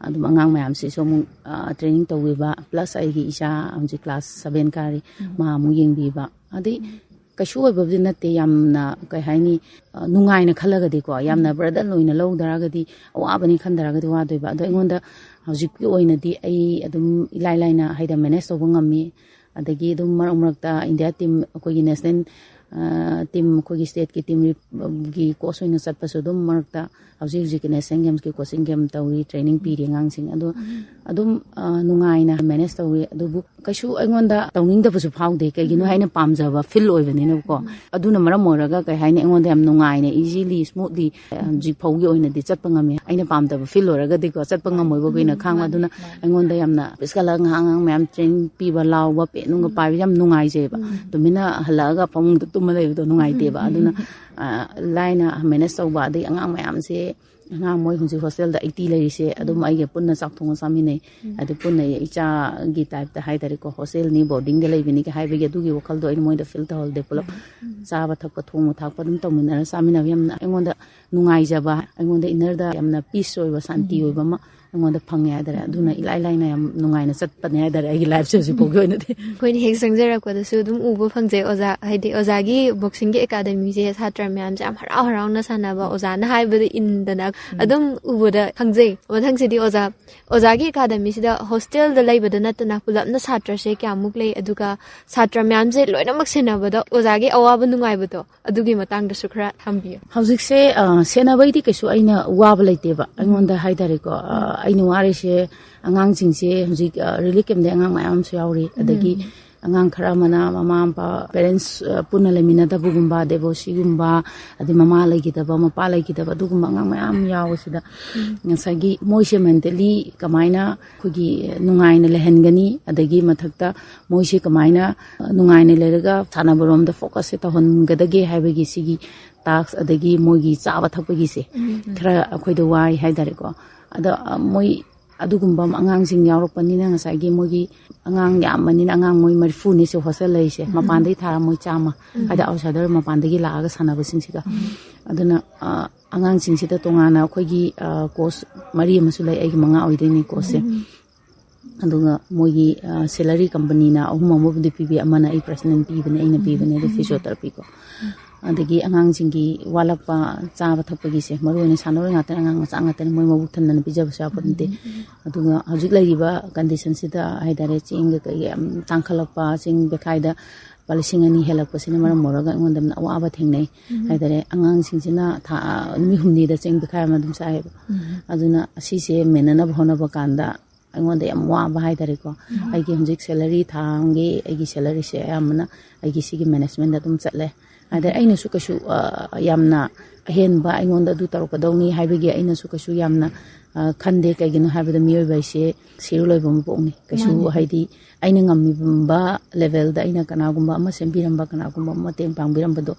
ꯑꯗꯨꯝ ꯑꯉꯥꯡ ꯃꯌꯥꯝꯁꯤꯁꯨ ꯑꯃꯨꯛ ꯇ꯭ꯔꯦꯅꯤꯡ ꯇꯧꯕꯤꯕ, ꯄ꯭ꯂꯁ ꯑꯩꯒꯤ ꯏꯆꯥ ꯍꯧꯖꯤꯛ ꯀ꯭ꯂꯥꯁ ꯁꯚꯦꯟ ꯀꯥꯔꯤ, ꯃꯥ ꯑꯃꯨꯛ ꯌꯦꯡꯕꯤꯕ꯫ ꯑꯗꯩ ꯀꯩꯁꯨ ꯑꯣꯏꯕꯕꯨꯗꯤ ꯅꯠꯇꯦ, ꯌꯥꯝꯅ ꯀꯩ ꯍꯥꯏꯅꯤ, ꯑ, ꯅꯨꯡꯉꯥꯏꯅ ꯈꯜꯂꯒꯗꯤꯀꯣ, ꯌꯥꯝꯅ ꯕꯔꯗꯟ ꯑꯣꯏꯅ ꯂꯧꯗꯔꯒꯗꯤ, ꯑꯋꯥꯕꯅꯤ ꯈꯟꯗꯔꯒꯗꯤ ꯋꯥꯗꯣꯏꯕ꯫ ꯑꯗꯣ ꯑꯩꯉꯣꯟꯗ ꯍꯧꯖꯤꯛꯀꯤ ꯑꯣꯏꯅꯗꯤ ꯑꯩ ꯑꯗꯨꯝ ꯏꯂꯥꯏ ꯂꯥꯏꯅ ꯍꯥꯏꯗꯤ ꯃꯦꯅꯦꯖ ꯇꯧꯕ ꯉꯝꯃꯤ꯫ ꯑꯗꯒꯤ ꯑꯗꯨꯝ ꯃꯔꯛ ꯃꯔꯛꯇ ꯏꯟꯗꯤꯌꯥ ꯇꯤꯝ, ꯑꯩꯈꯣꯏꯒꯤ ꯅꯦꯁꯅꯦꯜ, ꯑ, ꯇꯤꯝ, ꯑꯩꯈꯣꯏꯒꯤ ꯁ꯭ꯇꯦꯠꯀꯤ ꯇꯤꯝ ꯒꯤ ꯀꯣꯆ ꯑꯣꯏꯅ ꯆꯠꯄꯁꯨ ꯑꯗꯨꯝ ꯃꯔꯛꯇ ꯍꯧꯖꯤꯛ ꯍꯧꯖꯤꯛꯀꯤ ꯅꯦꯁꯅꯦꯜ ꯒꯦꯝꯁꯀꯤ ꯀꯣꯆꯤꯡ ꯀꯦꯝ ꯇꯧꯔꯤ, ꯇ꯭ꯔꯦꯅꯤꯡ ꯄꯤꯔꯤ ꯑꯉꯥꯡꯁꯤꯡ꯫ ꯑꯗꯣ ꯑꯗꯨꯝ, ꯑ, ꯅꯨꯡꯉꯥꯏꯅ ꯃꯦꯅꯦꯖ ꯇꯧꯋꯤ꯫ ꯑꯗꯨꯕꯨ ꯀꯩꯁꯨ ꯑꯩꯉꯣꯟꯗ ꯇꯧꯅꯤꯡꯗꯕꯁꯨ ꯐꯥꯎꯗꯦ, ꯀꯩꯒꯤꯅꯣ ꯍꯥꯏꯅ ꯄꯥꯝꯖꯕ ꯐꯤꯜ ꯑꯣꯏꯕꯅꯤꯅꯀꯣ꯫ ꯑꯗꯨꯅ ꯃꯔꯝ ꯑꯣꯏꯔꯒ ꯀꯩ ꯍꯥꯏꯅꯤ, ꯑꯩꯉꯣꯟꯗ ꯌꯥꯝ ꯅꯨꯡꯉꯥꯏꯅ, ꯏꯖꯤꯂꯤ, ꯁ꯭ꯃꯨꯠꯂꯤ ꯍꯧꯖꯤꯛ ꯐꯥꯎꯒꯤ ꯑꯣꯏꯅꯗꯤ ꯆꯠꯄ ꯉꯝꯃꯤ꯫ ꯑꯩꯅ ꯄꯥꯝꯗꯕ ꯐꯤꯜ ꯑꯣꯏꯔꯒꯗꯤꯀꯣ, ꯆꯠꯄ ꯉꯝꯃꯣꯏꯕ ꯀꯨꯏꯅ ꯈꯥꯡꯕ꯫ ꯑꯗꯨꯅ ꯑꯩꯉꯣꯟꯗ ꯌꯥꯝꯅ ꯄꯤꯁꯀꯜꯂꯒ ꯉꯥꯏꯍꯥꯛ ꯉꯥꯏꯍꯥꯛ ꯃꯌꯥꯝ ꯇ꯭ꯔꯦꯅꯤꯡ ꯄꯤꯕ, ꯂꯥꯎꯕ, ꯄꯦꯟ ꯅꯨꯡꯒ ꯄꯥꯏꯕ ꯌꯥꯝ ꯅꯨꯡꯉꯥꯏꯖꯩꯕ꯫ ꯇꯨꯃꯤꯟꯅ ꯍꯜꯂꯛꯑꯒ ꯐꯃꯨꯡꯗ ꯇꯨꯝꯃ ꯂꯩꯕꯗꯣ ꯅꯨꯡꯉꯥꯏꯇꯦꯕ꯫ ꯑꯗꯨꯅ, ꯑ, ꯂꯥꯏꯅ ꯃꯦꯅꯦꯖ ꯇꯧꯕ꯫ ꯑꯗꯩ ꯑꯉꯥꯡ ꯃꯌꯥꯝꯁꯦ, ꯑꯉꯥꯡ ꯃꯣꯏ ꯍꯧꯖꯤꯛ ꯍꯣꯁꯇꯦꯜꯗ ꯑꯩꯠꯇꯤ ꯂꯩꯔꯤꯁꯦ, ꯑꯗꯨꯝ ꯑꯩꯒ ꯄꯨꯟꯅ ꯆꯥꯛ ꯊꯣꯡꯉ ꯆꯥꯃꯤꯟꯅꯩ꯫ ꯑꯗꯨ ꯄꯨꯟꯅ ꯏꯆꯥꯒꯤ ꯇꯥꯏꯞꯇ ꯍꯥꯏꯇꯥꯔꯦꯀꯣ, ꯍꯣꯁꯇꯦꯜꯅꯤ, ꯕꯣꯔꯗꯤꯡꯗ ꯂꯩꯕꯅꯤꯒ ꯍꯥꯏꯕꯒꯤ ꯑꯗꯨꯒꯤ ꯋꯥꯈꯜꯗꯣ ꯑꯩꯅ ꯃꯣꯏꯗ ꯐꯤꯜ ꯇꯧꯍꯜꯗꯦ꯫ ꯄꯨꯂꯞ ꯆꯥꯕ ꯊꯛꯄ, ꯊꯣꯡꯕ ꯊꯥꯛꯄ ꯑꯗꯨꯝ ꯇꯧꯃꯤꯟꯅꯔ ꯆꯥꯃꯤꯟꯅꯕ ꯌꯥꯝꯅ ꯑꯩꯉꯣꯟꯗ ꯅꯨꯡꯉꯥꯏꯖꯕ, ꯑꯩꯉꯣꯟꯗ ꯏꯟꯅꯔꯗ ꯌꯥꯝꯅ ꯄꯤꯁ ꯑꯣꯏꯕ, ꯁꯥꯟꯇꯤ ꯑꯣꯏꯕ ꯑꯃ ꯑꯩꯉꯣꯟꯗ ꯐꯪꯉꯦ ꯍꯥꯏꯇꯥꯔꯦ꯫ ꯑꯗꯨꯅ ꯏꯂꯥꯏ ꯂꯥꯏꯅ ꯌꯥꯝ ꯅꯨꯡꯉꯥꯏꯅ ꯆꯠꯄꯅꯦ ꯍꯥꯏꯇꯥꯔꯦ, ꯑꯩꯒꯤ ꯂꯥꯏꯐꯁꯦ ꯍꯧꯖꯤꯛ ꯐꯥꯎꯒꯤ ꯑꯣꯏꯅꯗꯤ꯫ ꯑꯩꯈꯣꯏꯅ ꯍꯦꯛ ꯆꯪꯖꯔꯛꯄꯗꯁꯨ ꯑꯗꯨꯝ ꯎꯕ ꯐꯪꯖꯩ ꯑꯣꯖꯥ, ꯍꯥꯏꯗꯤ ꯑꯣꯖꯥꯒꯤ ꯕꯣꯛꯁꯤꯡꯒꯤ ꯑꯦꯀꯥꯗꯃꯤꯁꯦ ꯁꯥꯇ꯭ꯔ ꯃꯌꯥꯝꯁꯦ ꯌꯥꯝ ꯍꯔꯥꯎ ꯍꯔꯥꯎꯅ ꯁꯥꯟꯅꯕ, ꯑꯣꯖꯥꯅ ꯍꯥꯏꯕꯗ ꯏꯟꯗꯅ ꯑꯗꯨꯝ ꯎꯕꯗ ꯈꯪꯖꯩ꯫ ꯃꯊꯪꯁꯤꯗꯤ ꯑꯣꯖꯥ, ꯑꯣꯖꯥꯒꯤ ꯑꯦꯀꯥꯗꯃꯤꯁꯤꯗ ꯍꯣꯁꯇꯦꯜꯗ ꯂꯩꯕꯗ ꯅꯠꯇꯅ ꯄꯨꯂꯞꯅ ꯁꯥꯇ꯭ꯔꯁꯦ ꯀꯌꯥꯃꯨꯛ ꯂꯩ, ꯑꯗꯨꯒ ꯁꯥꯇ꯭ꯔ ꯃꯌꯥꯝꯁꯦ ꯂꯣꯏꯅꯃꯛ ꯁꯦꯟꯅꯕꯗ ꯑꯣꯖꯥꯒꯤ ꯑꯋꯥꯕ ꯅꯨꯡꯉꯥꯏꯕꯗꯣ, ꯑꯗꯨꯒꯤ ꯃꯇꯥꯡꯗꯁꯨ ꯈꯔ ꯊꯝꯕꯤꯌꯨ꯫ ꯍꯧꯖꯤꯛꯁꯦ, ꯑ, ꯁꯦꯟꯅꯕꯩꯗꯤ ꯀꯩꯁꯨ ꯑꯩꯅ ꯋꯥꯕ ꯂꯩꯇꯦꯕ꯫ ꯑꯩꯉꯣꯟꯗ ꯍꯥꯏꯇꯥꯔꯦꯀꯣ, ꯑ, ꯑꯩꯅ ꯋꯥꯔꯤꯁꯦ ꯑꯉꯥꯡꯁꯤꯡꯁꯦ ꯍꯧꯖꯤꯛ, ꯑ, ꯔꯤꯂꯤꯐ ꯀꯦꯝꯗ ꯑꯉꯥꯡ ꯃꯌꯥꯝ ꯑꯃꯁꯨ ꯌꯥꯎꯔꯤ꯫ ꯑꯗꯒꯤ ꯑꯉꯥꯡ ꯈꯔ ꯑꯃꯅ ꯃꯃꯥ ꯃꯄꯥ, ꯄꯦꯔꯦꯟꯁ, ꯑ, ꯄꯨꯟꯅ ꯂꯩꯃꯤꯟꯅꯗꯕꯒꯨꯝꯕ, ꯗꯤꯚꯣꯔꯁꯤꯒꯨꯝꯕ, ꯑꯗꯩ ꯃꯃꯥ ꯂꯩꯈꯤꯗꯕ, ꯃꯄꯥ ꯂꯩꯈꯤꯗꯕ, ꯑꯗꯨꯒꯨꯝꯕ ꯑꯉꯥꯡ ꯃꯌꯥꯝ ꯌꯥꯎꯕꯁꯤꯗ ꯉꯁꯥꯏꯒꯤ ꯃꯣꯏꯁꯦ ꯃꯦꯟꯇꯦꯜꯂꯤ ꯀꯃꯥꯏꯅ ꯑꯩꯈꯣꯏꯒꯤ ꯅꯨꯡꯉꯥꯏꯅ ꯂꯩꯍꯟꯒꯅꯤ, ꯑꯗꯒꯤ ꯃꯊꯛꯇ ꯃꯣꯏꯁꯦ ꯀꯃꯥꯏꯅ, ꯑ, ꯅꯨꯡꯉꯥꯏꯅ ꯂꯩꯔꯒ ꯁꯥꯟꯅꯕꯔꯣꯝꯗ ꯐꯣꯀꯁꯁꯦ ꯇꯧꯍꯟꯒꯗꯒꯦ ꯍꯥꯏꯕꯒꯤ ꯁꯤꯒꯤ ꯇꯥꯛꯁ, ꯑꯗꯒꯤ ꯃꯣꯏꯒꯤ ꯆꯥꯕ ꯊꯛꯄꯒꯤꯁꯦ ꯈꯔ ꯑꯩꯈꯣꯏꯗ ꯋꯥꯏ ꯍꯥꯏꯇꯥꯔꯦꯀꯣ꯫ ꯑꯗꯣ, ꯑ, ꯃꯣꯏ ꯑꯗꯨꯒꯨꯝꯕ ꯑꯉꯥꯡꯁꯤꯡ ꯌꯥꯎꯔꯛꯄꯅꯤꯅ ꯉꯁꯥꯏꯒꯤ ꯃꯣꯏꯒꯤ ꯑꯉꯥꯡ ꯌꯥꯝꯕꯅꯤꯅ ꯑꯉꯥꯡ ꯃꯣꯏ ꯃꯔꯤꯐꯨꯅꯤ ꯁꯤ ꯍꯣꯁꯇꯦꯜ ꯂꯩꯔꯤꯁꯦ, ꯃꯄꯥꯟꯗꯒꯤ ꯊꯥꯔ ꯃꯣꯏ ꯆꯥꯝꯃ, ꯍꯥꯏꯗꯤ ꯑꯥꯎꯠꯁꯥꯏꯗꯔ ꯃꯄꯥꯟꯗꯒꯤ ꯂꯥꯛꯑꯒ ꯁꯥꯟꯅꯕꯁꯤꯡꯁꯤꯒ꯫ ꯑꯗꯨꯅ ꯑ, ꯑꯉꯥꯡꯁꯤꯡꯁꯤꯗ ꯇꯣꯉꯥꯟꯅ ꯑꯩꯈꯣꯏꯒꯤ ꯀꯣꯆ ꯃꯔꯤ ꯑꯃꯁꯨ ꯂꯩ, ꯑꯩꯒꯤ ꯃꯉꯥ ꯑꯣꯏꯗꯣꯏꯅꯤ ꯀꯣꯆꯁꯦ꯫ ꯑꯗꯨꯒ ꯃꯣꯏꯒꯤ ꯁꯦꯂꯔꯤ ꯀꯝꯄꯅꯤꯅ ꯑꯍꯨꯝ ꯑꯃꯕꯨꯗꯤ ꯄꯤꯕꯤ, ꯑꯃꯅ ꯑꯩ ꯄꯔꯁꯅꯦꯜ ꯄꯤꯕꯅꯦ, ꯑꯩꯅ ꯄꯤꯕꯅꯦ, ꯑꯗꯨ ꯐꯤꯖꯤꯑꯣꯊꯦꯔꯥꯄꯤꯀꯣ꯫ ꯑꯗꯒꯤ ꯑꯉꯥꯡꯁꯤꯡꯒꯤ ꯋꯥꯠꯂꯛꯄ ꯆꯥꯕ ꯊꯛꯄꯒꯤꯁꯦ, ꯃꯔꯨ ꯑꯣꯏꯅ ꯁꯥꯟꯅꯔꯣꯏ ꯉꯥꯛꯇꯅꯤ, ꯑꯉꯥꯡ ꯃꯆꯥ ꯉꯥꯛꯇꯅꯤ, ꯃꯣꯏ ꯃꯕꯨꯛ ꯊꯟꯗꯅ ꯄꯤꯖꯕꯁꯨ ꯌꯥꯄꯣꯠ ꯅꯠꯇꯦ꯫ ꯑꯗꯨꯒ ꯍꯧꯖꯤꯛ ꯂꯩꯔꯤꯕ ꯀꯟꯗꯤꯁꯟꯁꯤꯗ ꯍꯥꯏꯇꯥꯔꯦ, ꯆꯦꯡꯒ ꯀꯩꯒ ꯌꯥꯝ ꯇꯥꯡꯈꯠꯂꯛꯄ, ꯆꯦꯡ ꯕꯦꯈꯥꯏꯗ ꯂꯨꯄꯥ ꯂꯤꯁꯤꯡ ꯑꯅꯤ ꯍꯦꯜꯂꯛꯄꯁꯤꯅ ꯃꯔꯝ ꯑꯣꯏꯔꯒ ꯑꯩꯉꯣꯟꯗ ꯌꯥꯝꯅ ꯑꯋꯥꯕ ꯊꯦꯡꯅꯩ ꯍꯥꯏꯇꯥꯔꯦ꯫ ꯑꯉꯥꯡꯁꯤꯡꯁꯤꯅ ꯊꯥ ꯅꯨꯃꯤꯠ ꯍꯨꯝꯅꯤꯗ ꯆꯦꯡ ꯕꯦꯈꯥꯏ ꯑꯃ ꯑꯗꯨꯝ ꯆꯥꯏꯌꯦꯕ꯫ ꯑꯗꯨꯅ ꯑꯁꯤꯁꯦ ꯃꯦꯟꯅꯅꯕ ꯍꯣꯠꯅꯕ ꯀꯥꯟꯗ ꯑꯩꯉꯣꯟꯗ ꯌꯥꯝ ꯋꯥꯕ ꯍꯥꯏꯇꯥꯔꯦꯀꯣ꯫ ꯑꯩꯒꯤ ꯍꯧꯖꯤꯛ ꯁꯦꯂꯔꯤ, ꯊꯥ ꯑꯃꯒꯤ ꯑꯩꯒꯤ ꯁꯦꯂꯔꯤꯁꯦ ꯑꯌꯥꯝꯕꯅ ꯑꯩꯒꯤ ꯁꯤꯒꯤ ꯃꯦꯅꯦꯖꯃꯦꯟꯗ ꯑꯗꯨꯝ ꯆꯠꯂꯦ꯫ ꯑꯗ ꯑꯩꯅꯁꯨ ꯀꯩꯁꯨ ꯑ, ꯌꯥꯝꯅ ꯑꯍꯦꯟꯕ ꯑꯩꯉꯣꯟꯗ ꯑꯗꯨ ꯇꯧꯔꯛꯀꯗꯧꯅꯤ ꯍꯥꯏꯕꯒꯤ ꯑꯩꯅꯁꯨ ꯀꯩꯁꯨ ꯌꯥꯝꯅ ꯑ, ꯈꯟꯗꯦ꯫ ꯀꯩꯒꯤꯅꯣ ꯍꯥꯏꯕꯗ ꯃꯤꯑꯣꯏꯕ ꯍꯥꯏꯁꯦ ꯁꯤꯔ ꯂꯣꯏꯕ ꯃꯄꯣꯛꯅꯤ꯫ ꯀꯩꯁꯨ ꯍꯥꯏꯗꯤ ꯑꯩꯅ ꯉꯝꯃꯤꯕ ꯂꯦꯚꯦꯜꯗ ꯑꯩꯅ ꯀꯅꯥꯒꯨꯝꯕ ꯑꯃ ꯁꯦꯝꯕꯤꯔꯝꯕ, ꯀꯅꯥꯒꯨꯝꯕ ꯑꯃ ꯃꯇꯦꯡ ꯄꯥꯡꯕꯤꯔꯝꯕꯗꯣ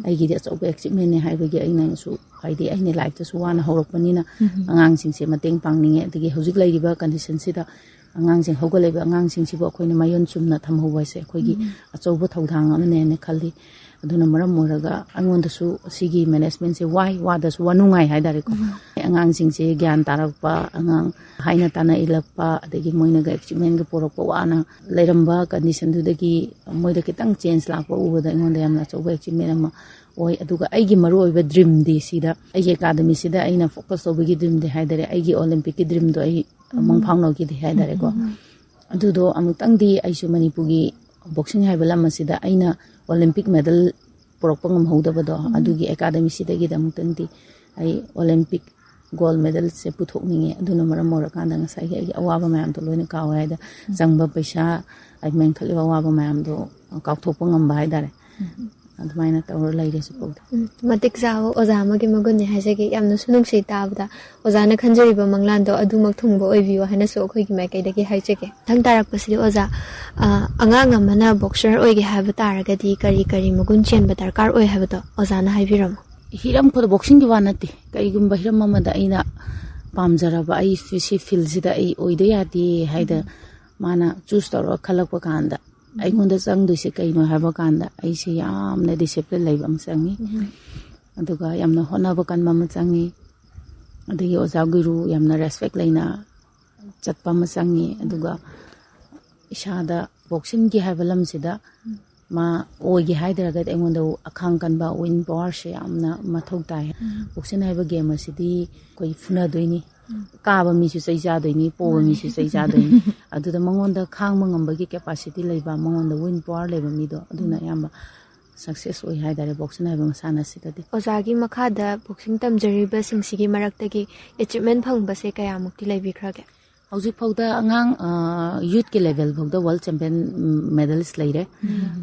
ꯑꯩꯒꯤꯗꯤ ꯑꯆꯧꯕ ꯑꯦꯆꯤꯞꯃꯦꯟꯅꯦ ꯍꯥꯏꯕꯒꯤ ꯑꯩꯅꯁꯨ, ꯍꯥꯏꯗꯤ ꯑꯩꯅ ꯂꯥꯏꯐꯇꯁꯨ ꯋꯥꯅ ꯍꯧꯔꯛꯄꯅꯤꯅ ꯑꯉꯥꯡꯁꯤꯡꯁꯦ ꯃꯇꯦꯡ ꯄꯥꯡꯅꯤꯡꯉꯦ꯫ ꯑꯗꯒꯤ ꯍꯧꯖꯤꯛ ꯂꯩꯔꯤꯕ ꯀꯟꯗꯤꯁꯟꯁꯤꯗ ꯑꯉꯥꯡꯁꯤꯡ, ꯍꯧꯒꯠꯂꯛꯏꯕ ꯑꯉꯥꯡꯁꯤꯡꯁꯤꯕꯨ ꯑꯩꯈꯣꯏꯅ ꯃꯌꯣꯟ ꯆꯨꯝꯅ ꯊꯝꯍꯧꯕ ꯍꯥꯏꯁꯦ ꯑꯩꯈꯣꯏꯒꯤ ꯑꯆꯧꯕ ꯊꯧꯗꯥꯡ ꯑꯃꯅꯦꯅ ꯈꯜꯂꯤ꯫ ꯑꯗꯨꯅ ꯃꯔꯝ ꯑꯣꯏꯔꯒ ꯑꯩꯉꯣꯟꯗꯁꯨ ꯁꯤꯒꯤ ꯃꯦꯅꯦꯖꯃꯦꯟꯁꯦ ꯋꯥꯏ, ꯋꯥꯗꯁꯨ ꯋꯥꯅꯨꯡꯉꯥꯏ ꯍꯥꯏꯇꯥꯔꯦꯀꯣ꯫ ꯑꯉꯥꯡꯁꯤꯡꯁꯦ ꯒ꯭ꯌꯥꯟ ꯇꯥꯔꯛꯄ, ꯑꯉꯥꯡ ꯍꯥꯏꯅ ꯇꯥꯅ ꯏꯜꯂꯛꯄ, ꯑꯗꯒꯤ ꯃꯣꯏꯅꯒ ꯑꯦꯆꯤꯞꯃꯦꯟꯒ ꯄꯨꯔꯛꯄ, ꯋꯥꯅ ꯂꯩꯔꯝꯕ ꯀꯟꯗꯤꯁꯟꯗꯨꯗꯒꯤ ꯃꯣꯏꯗ ꯈꯤꯇꯪ ꯆꯦꯟꯖ ꯂꯥꯛꯄ ꯎꯕꯗ ꯑꯩꯉꯣꯟꯗ ꯌꯥꯝꯅ ꯑꯆꯧꯕ ꯑꯦꯆꯤꯞꯃꯦꯟ ꯑꯃ ꯑꯣꯏ꯫ ꯑꯗꯨꯒ ꯑꯩꯒꯤ ꯃꯔꯨꯑꯣꯏꯕ ꯗ꯭ꯔꯤꯝꯗꯤ ꯁꯤꯗ, ꯑꯩꯒꯤ ꯑꯦꯀꯥꯗꯃꯤꯁꯤꯗ ꯑꯩꯅ ꯐꯣꯀꯁ ꯇꯧꯕꯒꯤ ꯗ꯭ꯔꯤꯝꯗꯤ ꯍꯥꯏꯇꯥꯔꯦ, ꯑꯩꯒꯤ ꯑꯣꯂꯦꯝꯄꯤꯛꯀꯤ ꯗ꯭ꯔꯤꯝꯗꯣ ꯑꯩ ꯃꯪ ꯐꯥꯎꯅꯈꯤꯗꯦ ꯍꯥꯏꯇꯥꯔꯦꯀꯣ꯫ ꯑꯗꯨꯗꯣ ꯑꯃꯨꯛꯇꯪꯗꯤ ꯑꯩꯁꯨ ꯃꯅꯤꯄꯨꯔꯒꯤ ꯕꯣꯛꯁꯤꯡ ꯍꯥꯏꯕ ꯂꯝ ꯑꯁꯤꯗ ꯑꯩꯅ ꯑꯣꯂꯦꯝꯄꯤꯛ ꯃꯦꯗꯜ ꯄꯨꯔꯛꯄ ꯉꯝꯍꯧꯗꯕꯗꯣ, ꯑꯗꯨꯒꯤ ꯑꯦꯀꯥꯗꯃꯤꯁꯤꯗꯒꯤꯗ ꯑꯃꯨꯛꯇꯪꯗꯤ ꯑꯩ ꯑꯣꯂꯦꯝꯄꯤꯛ ꯒꯣꯜ ꯃꯦꯗꯜꯁꯦ ꯄꯨꯊꯣꯛꯅꯤꯡꯉꯦ꯫ ꯑꯗꯨꯅ ꯃꯔꯝ ꯑꯣꯏꯔꯀꯥꯟꯗ ꯉꯁꯥꯏꯒꯤ ꯑꯩꯒꯤ ꯑꯋꯥꯕ ꯃꯌꯥꯝꯗꯣ ꯂꯣꯏꯅ ꯀꯥꯎꯋꯦ ꯍꯥꯏꯗ, ꯆꯪꯕ ꯄꯩꯁꯥ, ꯑꯩ ꯃꯦꯟꯈꯠꯂꯤꯕ ꯑꯋꯥꯕ ꯃꯌꯥꯝꯗꯣ ꯀꯥꯎꯊꯣꯛꯄ ꯉꯝꯕ ꯍꯥꯏꯇꯥꯔꯦ꯫ ꯑꯗꯨꯃꯥꯏꯅ ꯇꯧꯔ ꯂꯩꯔꯦ ꯍꯧꯖꯤꯛꯐꯥꯎꯗ꯫ ꯎꯝ, ꯃꯇꯤꯛ ꯆꯥꯕ ꯑꯣꯖꯥ ꯑꯃꯒꯤ ꯃꯒꯨꯟꯅꯤ ꯍꯥꯏꯖꯒꯦ꯫ ꯌꯥꯝꯅꯁꯨ ꯅꯨꯡꯁꯤ ꯇꯥꯕꯗ꯫ ꯑꯣꯖꯥꯅ ꯈꯟꯖꯔꯤꯕ ꯃꯪꯂꯥꯟꯗꯣ ꯑꯗꯨꯃꯛ ꯊꯨꯡꯕ ꯑꯣꯏꯕꯤꯌꯨ ꯍꯥꯏꯅꯁꯨ ꯑꯩꯈꯣꯏꯒꯤ ꯃꯥꯏꯀꯩꯗꯒꯤ ꯍꯥꯏꯖꯒꯦ꯫ ꯃꯊꯪ ꯇꯥꯔꯛꯄꯁꯤꯗꯤ ꯑꯣꯖꯥ, ꯑ, ꯑꯉꯥꯡ ꯑꯃꯅ ꯕꯣꯛꯁꯔ ꯑꯣꯏꯒꯦ ꯍꯥꯏꯕ ꯇꯥꯔꯒꯗꯤ ꯀꯔꯤ ꯀꯔꯤ ꯃꯒꯨꯟ ꯆꯦꯟꯕ ꯗꯔꯀꯥꯔ ꯑꯣꯏ ꯍꯥꯏꯕꯗꯣ ꯑꯣꯖꯥꯅ ꯍꯥꯏꯕꯤꯔꯝꯃꯨ꯫ ꯍꯤꯔꯝ ꯈꯨꯗꯤꯡ, ꯕꯣꯛꯁꯤꯡꯒꯤ ꯋꯥ ꯅꯠꯇꯦ, ꯀꯔꯤꯒꯨꯝꯕ ꯍꯤꯔꯝ ꯑꯃꯗ ꯑꯩꯅ ꯄꯥꯝꯖꯔꯕ ꯑꯩ ꯁꯤ ꯐꯤꯜꯁꯤꯗ ꯑꯩ ꯑꯣꯏꯗ ꯌꯥꯗꯦ ꯍꯥꯏꯗ ꯃꯥꯅ ꯆꯨꯁ ꯇꯧꯔꯒ ꯈꯜꯂꯛꯄ ꯀꯥꯟꯗ ꯑꯩꯉꯣꯟꯗ ꯆꯪꯗꯣꯏꯁꯦ ꯀꯩꯅꯣ ꯍꯥꯏꯕ ꯀꯥꯟꯗ ꯑꯩꯁꯦ ꯌꯥꯝꯅ ꯗꯤꯁꯤꯄ꯭ꯂꯤꯟ ꯂꯩꯕ ꯑꯃ ꯆꯪꯉꯤ꯫ ꯑꯗꯨꯒ ꯌꯥꯝꯅ ꯍꯣꯠꯅꯕ ꯀꯟꯕ ꯑꯃ ꯆꯪꯉꯤ꯫ ꯑꯗꯒꯤ ꯑꯣꯖꯥ ꯒꯨꯔꯨ ꯌꯥꯝꯅ ꯔꯦꯁꯄꯦꯛ ꯂꯩꯅ ꯆꯠꯄ ꯑꯃ ꯆꯪꯉꯤ꯫ ꯑꯗꯨꯒ ꯏꯁꯥꯗ ꯕꯣꯛꯁꯤꯡꯒꯤ ꯍꯥꯏꯕ ꯂꯝꯁꯤꯗ ꯃꯥ ꯑꯣꯏꯒꯦ ꯍꯥꯏꯗ꯭ꯔꯒꯗꯤ ꯑꯩꯉꯣꯟꯗ ꯑꯈꯥꯡ ꯀꯟꯕ ꯋꯤꯟ ꯄꯋꯥꯔꯁꯦ ꯌꯥꯝꯅ ꯃꯊꯧ ꯇꯥꯏ꯫ ꯕꯣꯛꯁꯤꯡ ꯍꯥꯏꯕ ꯒꯦꯝ ꯑꯁꯤꯗꯤ ꯑꯩꯈꯣꯏ ꯐꯨꯅꯗꯣꯏꯅꯤ꯫ ꯀꯥꯕ ꯃꯤꯁꯨ ꯆꯩ ꯆꯥꯗꯣꯏꯅꯤ, ꯄꯣꯕ ꯃꯤꯁꯨ ꯆꯩ ꯆꯥꯗꯣꯏꯅꯤ꯫ ꯑꯗꯨꯗ ꯃꯉꯣꯟꯗ ꯈꯥꯡꯕ ꯉꯝꯕꯒꯤ ꯀꯦꯄꯥꯁꯤꯇꯤ ꯂꯩꯕ, ꯃꯉꯣꯟꯗ ꯋꯤꯟ ꯄꯋꯥꯔ ꯂꯩꯕ ꯃꯤꯗꯣ ꯑꯗꯨꯅ ꯑꯌꯥꯝꯕ ꯁꯛꯁꯦꯁ ꯑꯣꯏ ꯍꯥꯏꯇꯥꯔꯦ ꯕꯣꯛꯁꯤꯡ ꯍꯥꯏꯕ ꯃꯁꯥꯟꯅ ꯑꯁꯤꯗꯗꯤ꯫ ꯑꯣꯖꯥꯒꯤ ꯃꯈꯥꯗ ꯕꯣꯛꯁꯤꯡ ꯇꯝꯖꯔꯤꯕꯁꯤꯡꯁꯤꯒꯤ ꯃꯔꯛꯇꯒꯤ ꯑꯦꯆꯤꯞꯃꯦꯟ ꯐꯪꯕꯁꯦ ꯀꯌꯥꯃꯨꯛꯇꯤ ꯂꯩꯕꯤꯈ꯭ꯔꯒꯦ? ꯍꯧꯖꯤꯛ ꯐꯥꯎꯗ ꯑꯉꯥꯡ ꯌꯨꯠꯀꯤ ꯂꯦꯚꯦꯜ ꯐꯥꯎꯗ ꯋꯥꯔꯜ ꯆꯦꯝꯄꯤꯌꯟ ꯃꯦꯗꯜꯁ ꯂꯩꯔꯦ꯫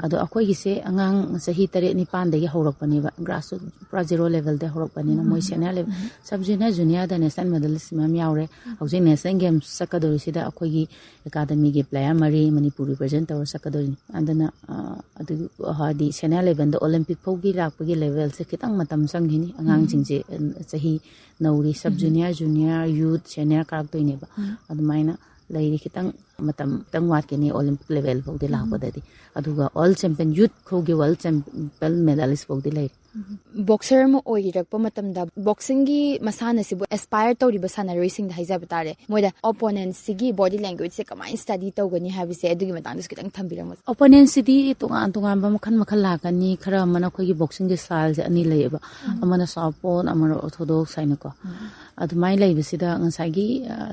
ꯑꯗꯣ ꯑꯩꯈꯣꯏꯒꯤꯁꯦ ꯑꯉꯥꯡ ꯆꯍꯤ ꯇꯔꯦꯠ ꯅꯤꯄꯥꯟꯗꯒꯤ ꯍꯧꯔꯛꯄꯅꯦꯕ, ꯒ꯭ꯔꯥꯁꯔꯨꯠ ꯄꯨꯔꯥ ꯖꯤꯔꯣ ꯂꯦꯚꯦꯜꯗ ꯍꯧꯔꯛꯄꯅꯤꯅ ꯃꯣꯏ ꯁꯦꯅꯤꯌꯔ ꯂꯦꯚꯦꯜ, ꯁꯕ ꯖꯨꯅꯤꯌꯔ, ꯖꯨꯅꯤꯌꯔꯗ ꯅꯦꯁꯅꯦꯜ ꯃꯦꯗꯜꯁ ꯃꯌꯥꯝ ꯌꯥꯎꯔꯦ꯫ ꯍꯧꯖꯤꯛ ꯅꯦꯁꯅꯦꯜ ꯒꯦꯝꯁ ꯆꯠꯀꯗꯧꯔꯤꯁꯤꯗ ꯑꯩꯈꯣꯏꯒꯤ ꯑꯦꯀꯥꯗꯃꯤꯒꯤ ꯄ꯭ꯂꯦꯌꯔ ꯃꯔꯤ ꯃꯅꯤꯄꯨꯔ ꯔꯤꯄ꯭ꯔꯖꯦꯟ ꯇꯧꯔ ꯆꯠꯀꯗꯣꯏꯅꯤ꯫ ꯑꯗꯨꯅ ꯑꯗꯨ ꯍꯥꯏꯗꯤ ꯁꯦꯅꯤꯌꯔ ꯂꯦꯚꯦꯜꯗ ꯑꯣꯂꯦꯝꯄꯤꯛ ꯐꯥꯎꯒꯤ ꯂꯥꯛꯄꯒꯤ ꯂꯦꯚꯦꯜꯁꯦ ꯈꯤꯇꯪ ꯃꯇꯝ ꯆꯪꯈꯤꯅꯤ꯫ ꯑꯉꯥꯡꯁꯤꯡꯁꯦ ꯆꯍꯤ ꯅꯧꯔꯤ, ꯁꯕ ꯖꯨꯅꯤꯌꯔ, ꯖꯨꯅꯤꯌꯔ, ꯌꯨꯠ, ꯁꯦꯅꯤꯌꯔ ꯀꯥꯔꯛꯇꯣꯏꯅꯦꯕ꯫ ꯑꯗꯨꯃꯥꯏꯅ ꯂꯩꯔꯤ꯫ ꯈꯤꯇꯪ ꯃꯇꯝ ꯈꯤꯇꯪ ꯋꯥꯠꯀꯅꯤ ꯑꯣꯂꯦꯝꯄꯤꯛ ꯂꯦꯚꯦꯜ ꯐꯥꯎꯗꯤ ꯂꯥꯛꯄꯗꯗꯤ꯫ ꯑꯗꯨꯒ ꯋꯥꯔꯜ ꯆꯦꯝꯄꯤꯌꯟ, ꯌꯨꯠ ꯈꯨꯒꯤ ꯋꯥꯔꯜ ꯆꯦꯝꯄꯤꯌꯟ ꯃꯦꯗꯥꯂꯤꯁ ꯐꯥꯎꯗꯤ ꯂꯩꯔꯤ꯫ ꯕꯣꯛꯁꯔ ꯑꯃ ꯑꯣꯏꯔꯛꯄ ꯃꯇꯝꯗ ꯕꯣꯛꯁꯤꯡꯒꯤ ꯃꯁꯥꯟꯅꯁꯤꯕꯨ ꯑꯦꯁꯄꯥꯌꯔ ꯇꯧꯔꯤꯕ ꯁꯥꯟꯅꯔꯣꯏꯁꯤꯡꯗ ꯍꯥꯏꯖꯕ ꯇꯥꯔꯦ, ꯃꯣꯏꯗ ꯑꯣꯄꯣꯅꯦꯟꯁꯤꯒꯤ ꯕꯣꯗꯤ ꯂꯦꯡꯒ꯭ꯋꯦꯖꯁꯦ ꯀꯃꯥꯏꯅ ꯁ꯭ꯇꯗꯤ ꯇꯧꯒꯅꯤ ꯍꯥꯏꯕꯁꯦ ꯑꯗꯨꯒꯤ ꯃꯇꯥꯡꯗꯁꯨ ꯈꯤꯇꯪ ꯊꯝꯕꯤꯔꯝꯃꯣ꯫ ꯑꯣꯄꯣꯅꯦꯟꯁꯤꯗꯤ ꯇꯣꯉꯥꯟ ꯇꯣꯉꯥꯟꯕ ꯃꯈꯜ ꯃꯈꯜ ꯂꯥꯛꯀꯅꯤ꯫ ꯈꯔ ꯑꯃꯅ ꯑꯩꯈꯣꯏꯒꯤ ꯕꯣꯛꯁꯤꯡꯒꯤ ꯁ꯭ꯇꯥꯏꯜꯁꯦ ꯑꯅꯤ ꯂꯩꯌꯦꯕ, ꯑꯃꯅ ꯁꯥꯎꯠ ꯄꯣꯟ, ꯑꯃꯅ ꯑꯣꯔꯊꯣꯗꯣꯛꯁ ꯍꯥꯏꯅꯀꯣ꯫ ꯑꯗꯨꯃꯥꯏꯅ ꯂꯩꯕꯁꯤꯗ ꯉꯁꯥꯏꯒꯤ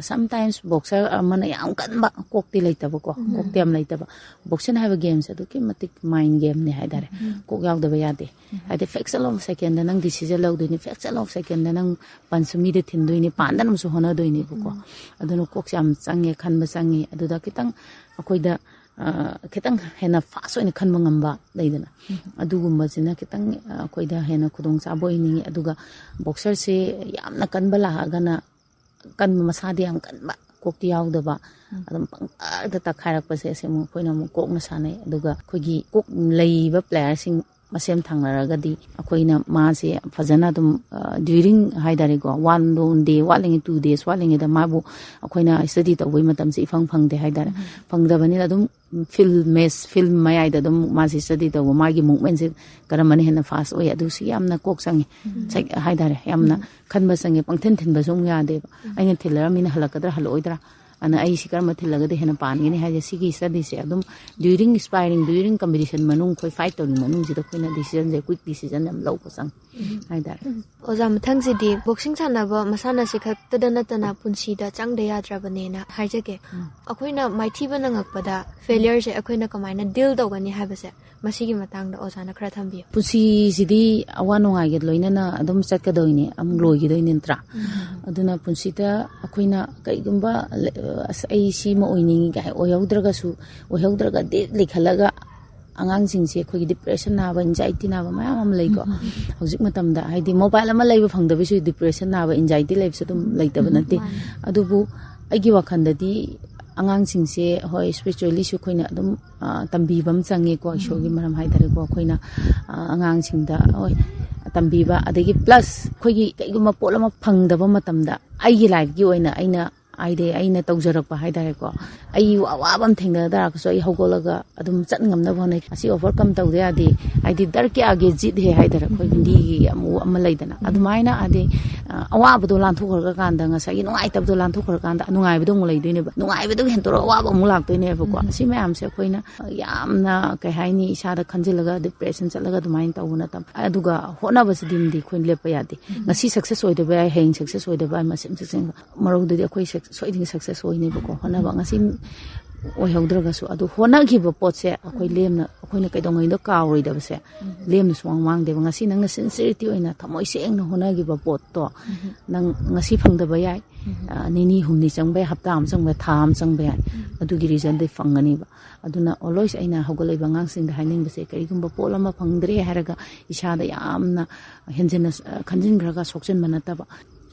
ꯁꯝꯇꯥꯏꯝꯁ ꯕꯣꯛꯁꯔ ꯑꯃꯅ ꯌꯥꯝ ꯀꯟꯕ, ꯀꯣꯛꯇꯤ ꯂꯩꯇꯕꯀꯣ, ꯀꯣꯛꯇꯤ ꯌꯥꯝ ꯂꯩꯇꯕ꯫ ꯕꯣꯛꯁꯤꯡ ꯍꯥꯏꯕ ꯒꯦꯝꯁꯦ ꯑꯗꯨꯛꯀꯤ ꯃꯇꯤꯛ ꯃꯥꯏꯟ ꯒꯦꯝꯅꯦ ꯍꯥꯏꯇꯥꯔꯦ꯫ ꯀꯣꯛ ꯌꯥꯎꯗꯕ ꯌꯥꯗꯦ꯫ ꯍꯥꯏꯗꯤ ꯐ꯭ꯔꯦꯛꯁꯟ ꯑꯣꯐ ꯁꯦꯀꯦꯟꯗ ꯅꯪ ꯗꯤꯁꯤꯖꯟ ꯂꯧꯗꯣꯏꯅꯤ, ꯐ꯭ꯔꯦꯛꯁꯟ ꯑꯣꯐ ꯁꯦꯀꯦꯟꯗ ꯅꯪ ꯄꯟꯁ ꯃꯤꯗ ꯊꯤꯟꯗꯣꯏꯅꯤ, ꯄꯥꯟꯗꯅꯕꯁꯨ ꯍꯣꯠꯅꯗꯣꯏꯅꯦꯕꯀꯣ꯫ ꯑꯗꯨꯅ ꯀꯣꯛꯁꯦ ꯌꯥꯝ ꯆꯪꯉꯦ, ꯈꯟꯕ ꯆꯪꯉꯤ꯫ ꯑꯗꯨꯗ ꯈꯤꯇꯪ ꯑꯩꯈꯣꯏꯗ ꯈꯤꯇꯪ ꯍꯦꯟꯅ ꯐꯥꯁ ꯑꯣꯏꯅ ꯈꯟꯕ ꯉꯝꯕ ꯂꯩꯗꯅ, ꯑꯗꯨꯒꯨꯝꯕꯁꯤꯅ ꯈꯤꯇꯪ ꯑꯩꯈꯣꯏꯗ ꯍꯦꯟꯅ ꯈꯨꯗꯣꯡꯆꯥꯕ ꯑꯣꯏꯅꯤꯡꯉꯤ꯫ ꯑꯗꯨꯒ ꯕꯣꯛꯁꯔꯁꯦ ꯌꯥꯝꯅ ꯀꯟꯕ ꯂꯥꯛꯑꯒꯅ ꯀꯟꯕ, ꯃꯁꯥꯗꯤ ꯌꯥꯝ ꯀꯟꯕ, ꯀꯣꯛꯇꯤ ꯌꯥꯎꯗꯕ, ꯑꯗꯨꯝ ꯄꯪꯇꯛꯇ ꯇꯛꯈꯥꯏꯔꯛꯄꯁꯦ ꯑꯁꯤ ꯑꯃꯨꯛ ꯑꯩꯈꯣꯏꯅ ꯑꯃꯨꯛ ꯀꯣꯛꯅ ꯁꯥꯟꯅꯩ꯫ ꯑꯗꯨꯒ ꯑꯩꯈꯣꯏꯒꯤ ꯀꯣꯛ ꯂꯩꯕ ꯄ꯭ꯂꯦꯌꯔꯁꯤꯡ ꯃꯁꯦꯝ ꯊꯪꯅꯔꯒꯗꯤ ꯑꯩꯈꯣꯏꯅ ꯃꯥꯁꯦ ꯐꯖꯅ ꯑꯗꯨꯝ, ꯑ, during ꯍꯥꯏꯇꯥꯔꯦꯀꯣ, one day ꯋꯥꯠꯂꯤꯉꯩ, two days ꯋꯥꯠꯂꯤꯉꯩꯗ ꯃꯥꯕꯨ ꯑꯩꯈꯣꯏꯅ study ꯇꯧꯕꯒꯤ ꯃꯇꯝꯁꯦ ꯏꯐꯪ ꯐꯪꯗꯦ ꯍꯥꯏꯇꯥꯔꯦ꯫ ꯐꯪꯗꯕꯅꯤꯅ ꯑꯗꯨꯝ field match, field ꯃꯌꯥꯏꯗ ꯑꯗꯨꯝ ꯃꯥꯁꯦ study ꯇꯧꯕ, ꯃꯥꯒꯤ movementꯁꯦ ꯀꯔꯝꯕꯅ ꯍꯦꯟꯅ fast ꯑꯣꯏ, ꯑꯗꯨꯁꯨ ꯌꯥꯝꯅ ꯀꯣꯛ ꯆꯪꯉꯤ꯫ ꯁꯥꯏ-, ꯍꯥꯏꯇꯥꯔꯦ, ꯌꯥꯝꯅ ꯈꯟꯕ ꯆꯪꯉꯦ꯫ ꯄꯪꯊꯤꯟ ꯊꯤꯟꯕꯁꯨ ꯑꯃꯨꯛ ꯌꯥꯗꯦꯕ꯫ ꯑꯩꯅ ꯊꯤꯜꯂꯒ ꯃꯤꯅ ꯍꯜꯂꯛꯀꯗ꯭ꯔꯥ ꯍꯜꯂꯛꯑꯣꯏꯗ꯭ꯔꯥ, ꯑꯗꯨꯅ ꯑꯩ ꯁꯤ ꯀꯔꯝꯕ ꯊꯤꯜꯂꯒꯗꯤ ꯍꯦꯟꯅ ꯄꯥꯟꯒꯅꯤ ꯍꯥꯏꯁꯦ, ꯁꯤꯒꯤ studyꯁꯦ ꯑꯗꯨꯝ during sparring, during competition ꯃꯅꯨꯡ, ꯑꯩꯈꯣꯏ fight ꯇꯧꯔꯤ ꯃꯅꯨꯡꯁꯤꯗ ꯑꯩꯈꯣꯏꯅ decisionꯁꯦ, quick decision ꯌꯥꯝ ꯂꯧꯕ ꯆꯪꯉꯤ ꯍꯥꯏꯇꯥꯔꯦ꯫ ꯑꯣꯖꯥ, ꯃꯊꯪꯁꯤꯗꯤ boxing ꯁꯥꯟꯅꯕ ꯃꯁꯥꯟꯅꯁꯤ ꯈꯛꯇꯗ ꯅꯠꯇꯅ ꯄꯨꯟꯁꯤꯗ ꯆꯪꯗ ꯌꯥꯗ꯭ꯔꯕꯅꯦꯅ ꯍꯥꯏꯖꯒꯦ꯫ ꯑꯩꯈꯣꯏꯅ ꯃꯥꯏꯊꯤꯕ ꯅꯪꯉꯛꯄꯗ failureꯁꯦ ꯑꯩꯈꯣꯏꯅ ꯀꯃꯥꯏꯅ deal ꯇꯧꯒꯅꯤ ꯍꯥꯏꯕꯁꯦ, ꯃꯁꯤꯒꯤ ꯃꯇꯥꯡꯗ ꯑꯣꯖꯥꯅ ꯈꯔ ꯊꯝꯕꯤꯌꯨ꯫ ꯄꯨꯟꯁꯤꯁꯤꯗꯤ ꯑꯋꯥ ꯅꯨꯡꯉꯥꯏꯒ ꯂꯣꯏꯅꯅ ꯑꯗꯨꯝ ꯆꯠꯀꯗꯧꯅꯤ, ꯑꯃꯨꯛ ꯂꯣꯏꯈꯤꯗꯣꯏꯅꯤ ꯅꯠꯇ꯭ꯔꯥ? ꯑꯗꯨꯅ ꯄꯨꯟꯁꯤꯗ ꯑꯩꯈꯣꯏꯅ ꯀꯩꯒꯨꯝꯕ ꯂ-, ꯑꯁ, ꯑꯩ ꯁꯤꯃ ꯑꯣꯏꯅꯤꯡꯉꯤ ꯀꯥꯏ ꯑꯣꯏꯍꯧꯗ꯭ꯔꯒꯁꯨ, ꯑꯣꯏꯍꯧꯗ꯭ꯔꯒꯗꯤ ꯂꯩꯈꯠꯂꯒ ꯑꯉꯥꯡꯁꯤꯡꯁꯦ ꯑꯩꯈꯣꯏꯒꯤ depression ꯅꯥꯕ, anxiety ꯅꯥꯕ ꯃꯌꯥꯝ ꯑꯃ ꯂꯩꯀꯣ꯫ ꯍꯧꯖꯤꯛ ꯃꯇꯝꯗ ꯍꯥꯏꯗꯤ mobile ꯑꯃ ꯂꯩꯕ ꯐꯪꯗꯕꯁꯨ depression ꯅꯥꯕ, anxiety ꯂꯩꯕꯁꯨ ꯑꯗꯨꯝ ꯂꯩꯇꯕ ꯅꯠꯇꯦ꯫ ꯑꯗꯨꯕꯨ ꯑꯩꯒꯤ ꯋꯥꯈꯜꯗꯗꯤ ꯑꯉꯥꯡꯁꯤꯡꯁꯦ, ꯍꯣꯏ, spirituallyꯁꯨ ꯑꯩꯈꯣꯏꯅ ꯑꯗꯨꯝ, ꯑ, ꯇꯝꯕꯤꯕ ꯑꯃ ꯆꯪꯉꯦꯀꯣ, ꯏꯁꯣꯔꯒꯤ ꯃꯔꯝ ꯍꯥꯏꯇꯥꯔꯦꯀꯣ꯫ ꯑꯩꯈꯣꯏꯅ, ꯑ, ꯑꯉꯥꯡꯁꯤꯡꯗ, ꯍꯣꯏ, ꯇꯝꯕꯤꯕ, ꯑꯗꯒꯤ plus ꯑꯩꯈꯣꯏꯒꯤ ꯀꯩꯒꯨꯝꯕ ꯄꯣꯠ ꯑꯃ ꯐꯪꯗꯕ ꯃꯇꯝꯗ ꯑꯩꯒꯤ lifeꯀꯤ ꯑꯣꯏꯅ ꯑꯩꯅ, ꯍꯥꯏꯗꯤ ꯑꯩꯅ ꯇꯧꯖꯔꯛꯄ ꯍꯥꯏꯇꯥꯔꯦꯀꯣ, ꯑꯩ ꯑꯋꯥꯕ ꯑꯃ ꯊꯦꯡꯅ ꯇꯥꯔꯒꯁꯨ ꯑꯩ ꯍꯧꯒꯠꯂꯒ ꯑꯗꯨꯝ ꯆꯠ ꯉꯝꯅꯕ ꯍꯣꯠꯅꯩ꯫ ꯑꯁꯤ overcome ꯇꯧꯗ ꯌꯥꯗꯦ, ꯍꯥꯏꯗꯤ ꯗꯔ ꯀꯌꯥꯒꯤ ꯖꯤꯠ ꯍꯦ ꯍꯥꯏꯗꯅ ꯑꯩꯈꯣꯏ ꯍꯤꯟꯗꯤꯒꯤ ꯑꯃꯨꯛ ꯑꯃ ꯂꯩꯗꯅ, ꯑꯗꯨꯃꯥꯏꯅ ꯍꯥꯏꯗꯤ, ꯑ, ꯑꯋꯥꯕꯗꯣ ꯂꯥꯟꯊꯣꯛꯈ꯭ꯔꯀꯥꯟꯗ ꯉꯁꯥꯏꯒꯤ ꯅꯨꯡꯉꯥꯏꯇꯕꯗꯣ ꯂꯥꯟꯊꯣꯛꯈ꯭ꯔꯀꯥꯟꯗ ꯅꯨꯡꯉꯥꯏꯕꯗꯣ ꯑꯃꯨꯛ ꯂꯩꯗꯣꯏꯅꯦꯕ, ꯅꯨꯡꯉꯥꯏꯕꯗꯒꯤ ꯍꯦꯟꯗꯣꯔꯛ ꯑꯋꯥꯕ ꯑꯃꯨꯛ ꯂꯥꯛꯇꯣꯏꯅꯦꯕꯀꯣ꯫ ꯑꯁꯤ ꯃꯌꯥꯝꯁꯦ ꯑꯩꯈꯣꯏꯅ ꯌꯥꯝꯅ, ꯀꯩ ꯍꯥꯏꯅꯤ, ꯏꯁꯥꯗ ꯈꯟꯖꯤꯜꯂꯒ depression ꯆꯠꯂꯒ ꯑꯗꯨꯃꯥꯏꯅ ꯇꯧꯕ ꯅꯠꯇꯕ, ꯑꯗꯨꯒ ꯍꯣꯠꯅꯕꯁꯤꯗꯤꯝꯗꯤ ꯑꯩꯈꯣꯏꯅ ꯂꯦꯞꯄ ꯌꯥꯗꯦ꯫ ꯉꯁꯤ success ꯑꯣꯏꯗꯕ ꯌꯥꯏ, ꯍꯌꯦꯡ success ꯑꯣꯏꯗꯕ ꯌꯥꯏ, ꯃꯁꯤꯝ success ꯃꯔꯧꯗꯗꯤ ꯑꯩꯈꯣꯏ ꯁꯛ-, ꯁꯣꯏꯗꯅ success ꯑꯣꯏꯅꯦꯕꯀꯣ꯫ ꯍꯣꯠꯅꯕ ꯉꯁꯤ ꯑꯣꯏꯍꯧꯗ꯭ꯔꯒꯁꯨ, ꯑꯗꯨ ꯍꯣꯠꯅꯈꯤꯕ ꯄꯣꯠꯁꯦ ꯑꯩꯈꯣꯏ ꯂꯦꯝꯅ, ꯑꯩꯈꯣꯏꯅ ꯀꯩꯗꯧꯉꯩꯗ ꯀꯥꯎꯔꯣꯏꯗꯕꯁꯦ, ꯂꯦꯝꯅ ꯁꯨꯃꯥꯡ ꯃꯥꯡꯗꯦꯕ꯫ ꯉꯁꯤ ꯅꯪꯅ sincerity ꯑꯣꯏꯅ ꯊꯃꯣꯏ ꯁꯦꯡꯅ ꯍꯣꯠꯅꯈꯤꯕ ꯄꯣꯠꯇꯣ ꯅꯪ ꯉꯁꯤ ꯐꯪꯗꯕ ꯌꯥꯏ, ꯑ, ꯅꯤꯅꯤ ꯍꯨꯝꯅꯤ ꯆꯪꯕ ꯌꯥꯏ, ꯍꯞꯇꯥ ꯑꯃ ꯆꯪꯕ ꯌꯥꯏ, ꯊꯥ ꯑꯃ ꯆꯪꯕ ꯌꯥꯏ꯫ ꯑꯗꯨꯒꯤ resultꯗꯤ ꯐꯪꯒꯅꯦꯕ꯫ ꯑꯗꯨꯅ always ꯑꯩꯅ ꯍꯧꯒꯠꯂꯛꯏꯕ ꯑꯉꯥꯡꯁꯤꯡꯗ ꯍꯥꯏꯅꯤꯡꯕꯁꯦ, ꯀꯔꯤꯒꯨꯝꯕ ꯄꯣꯠ ꯑꯃ ꯐꯪꯗ꯭ꯔꯦ ꯍꯥꯏꯔꯒ ꯏꯁꯥꯗ ꯌꯥꯝꯅ ꯍꯦꯟꯖꯤꯟꯅ, ꯑ, ꯈꯟꯖꯤꯟꯈ꯭ꯔꯒ ꯁꯣꯛꯆꯤꯟꯕ ꯅꯠꯇꯕ,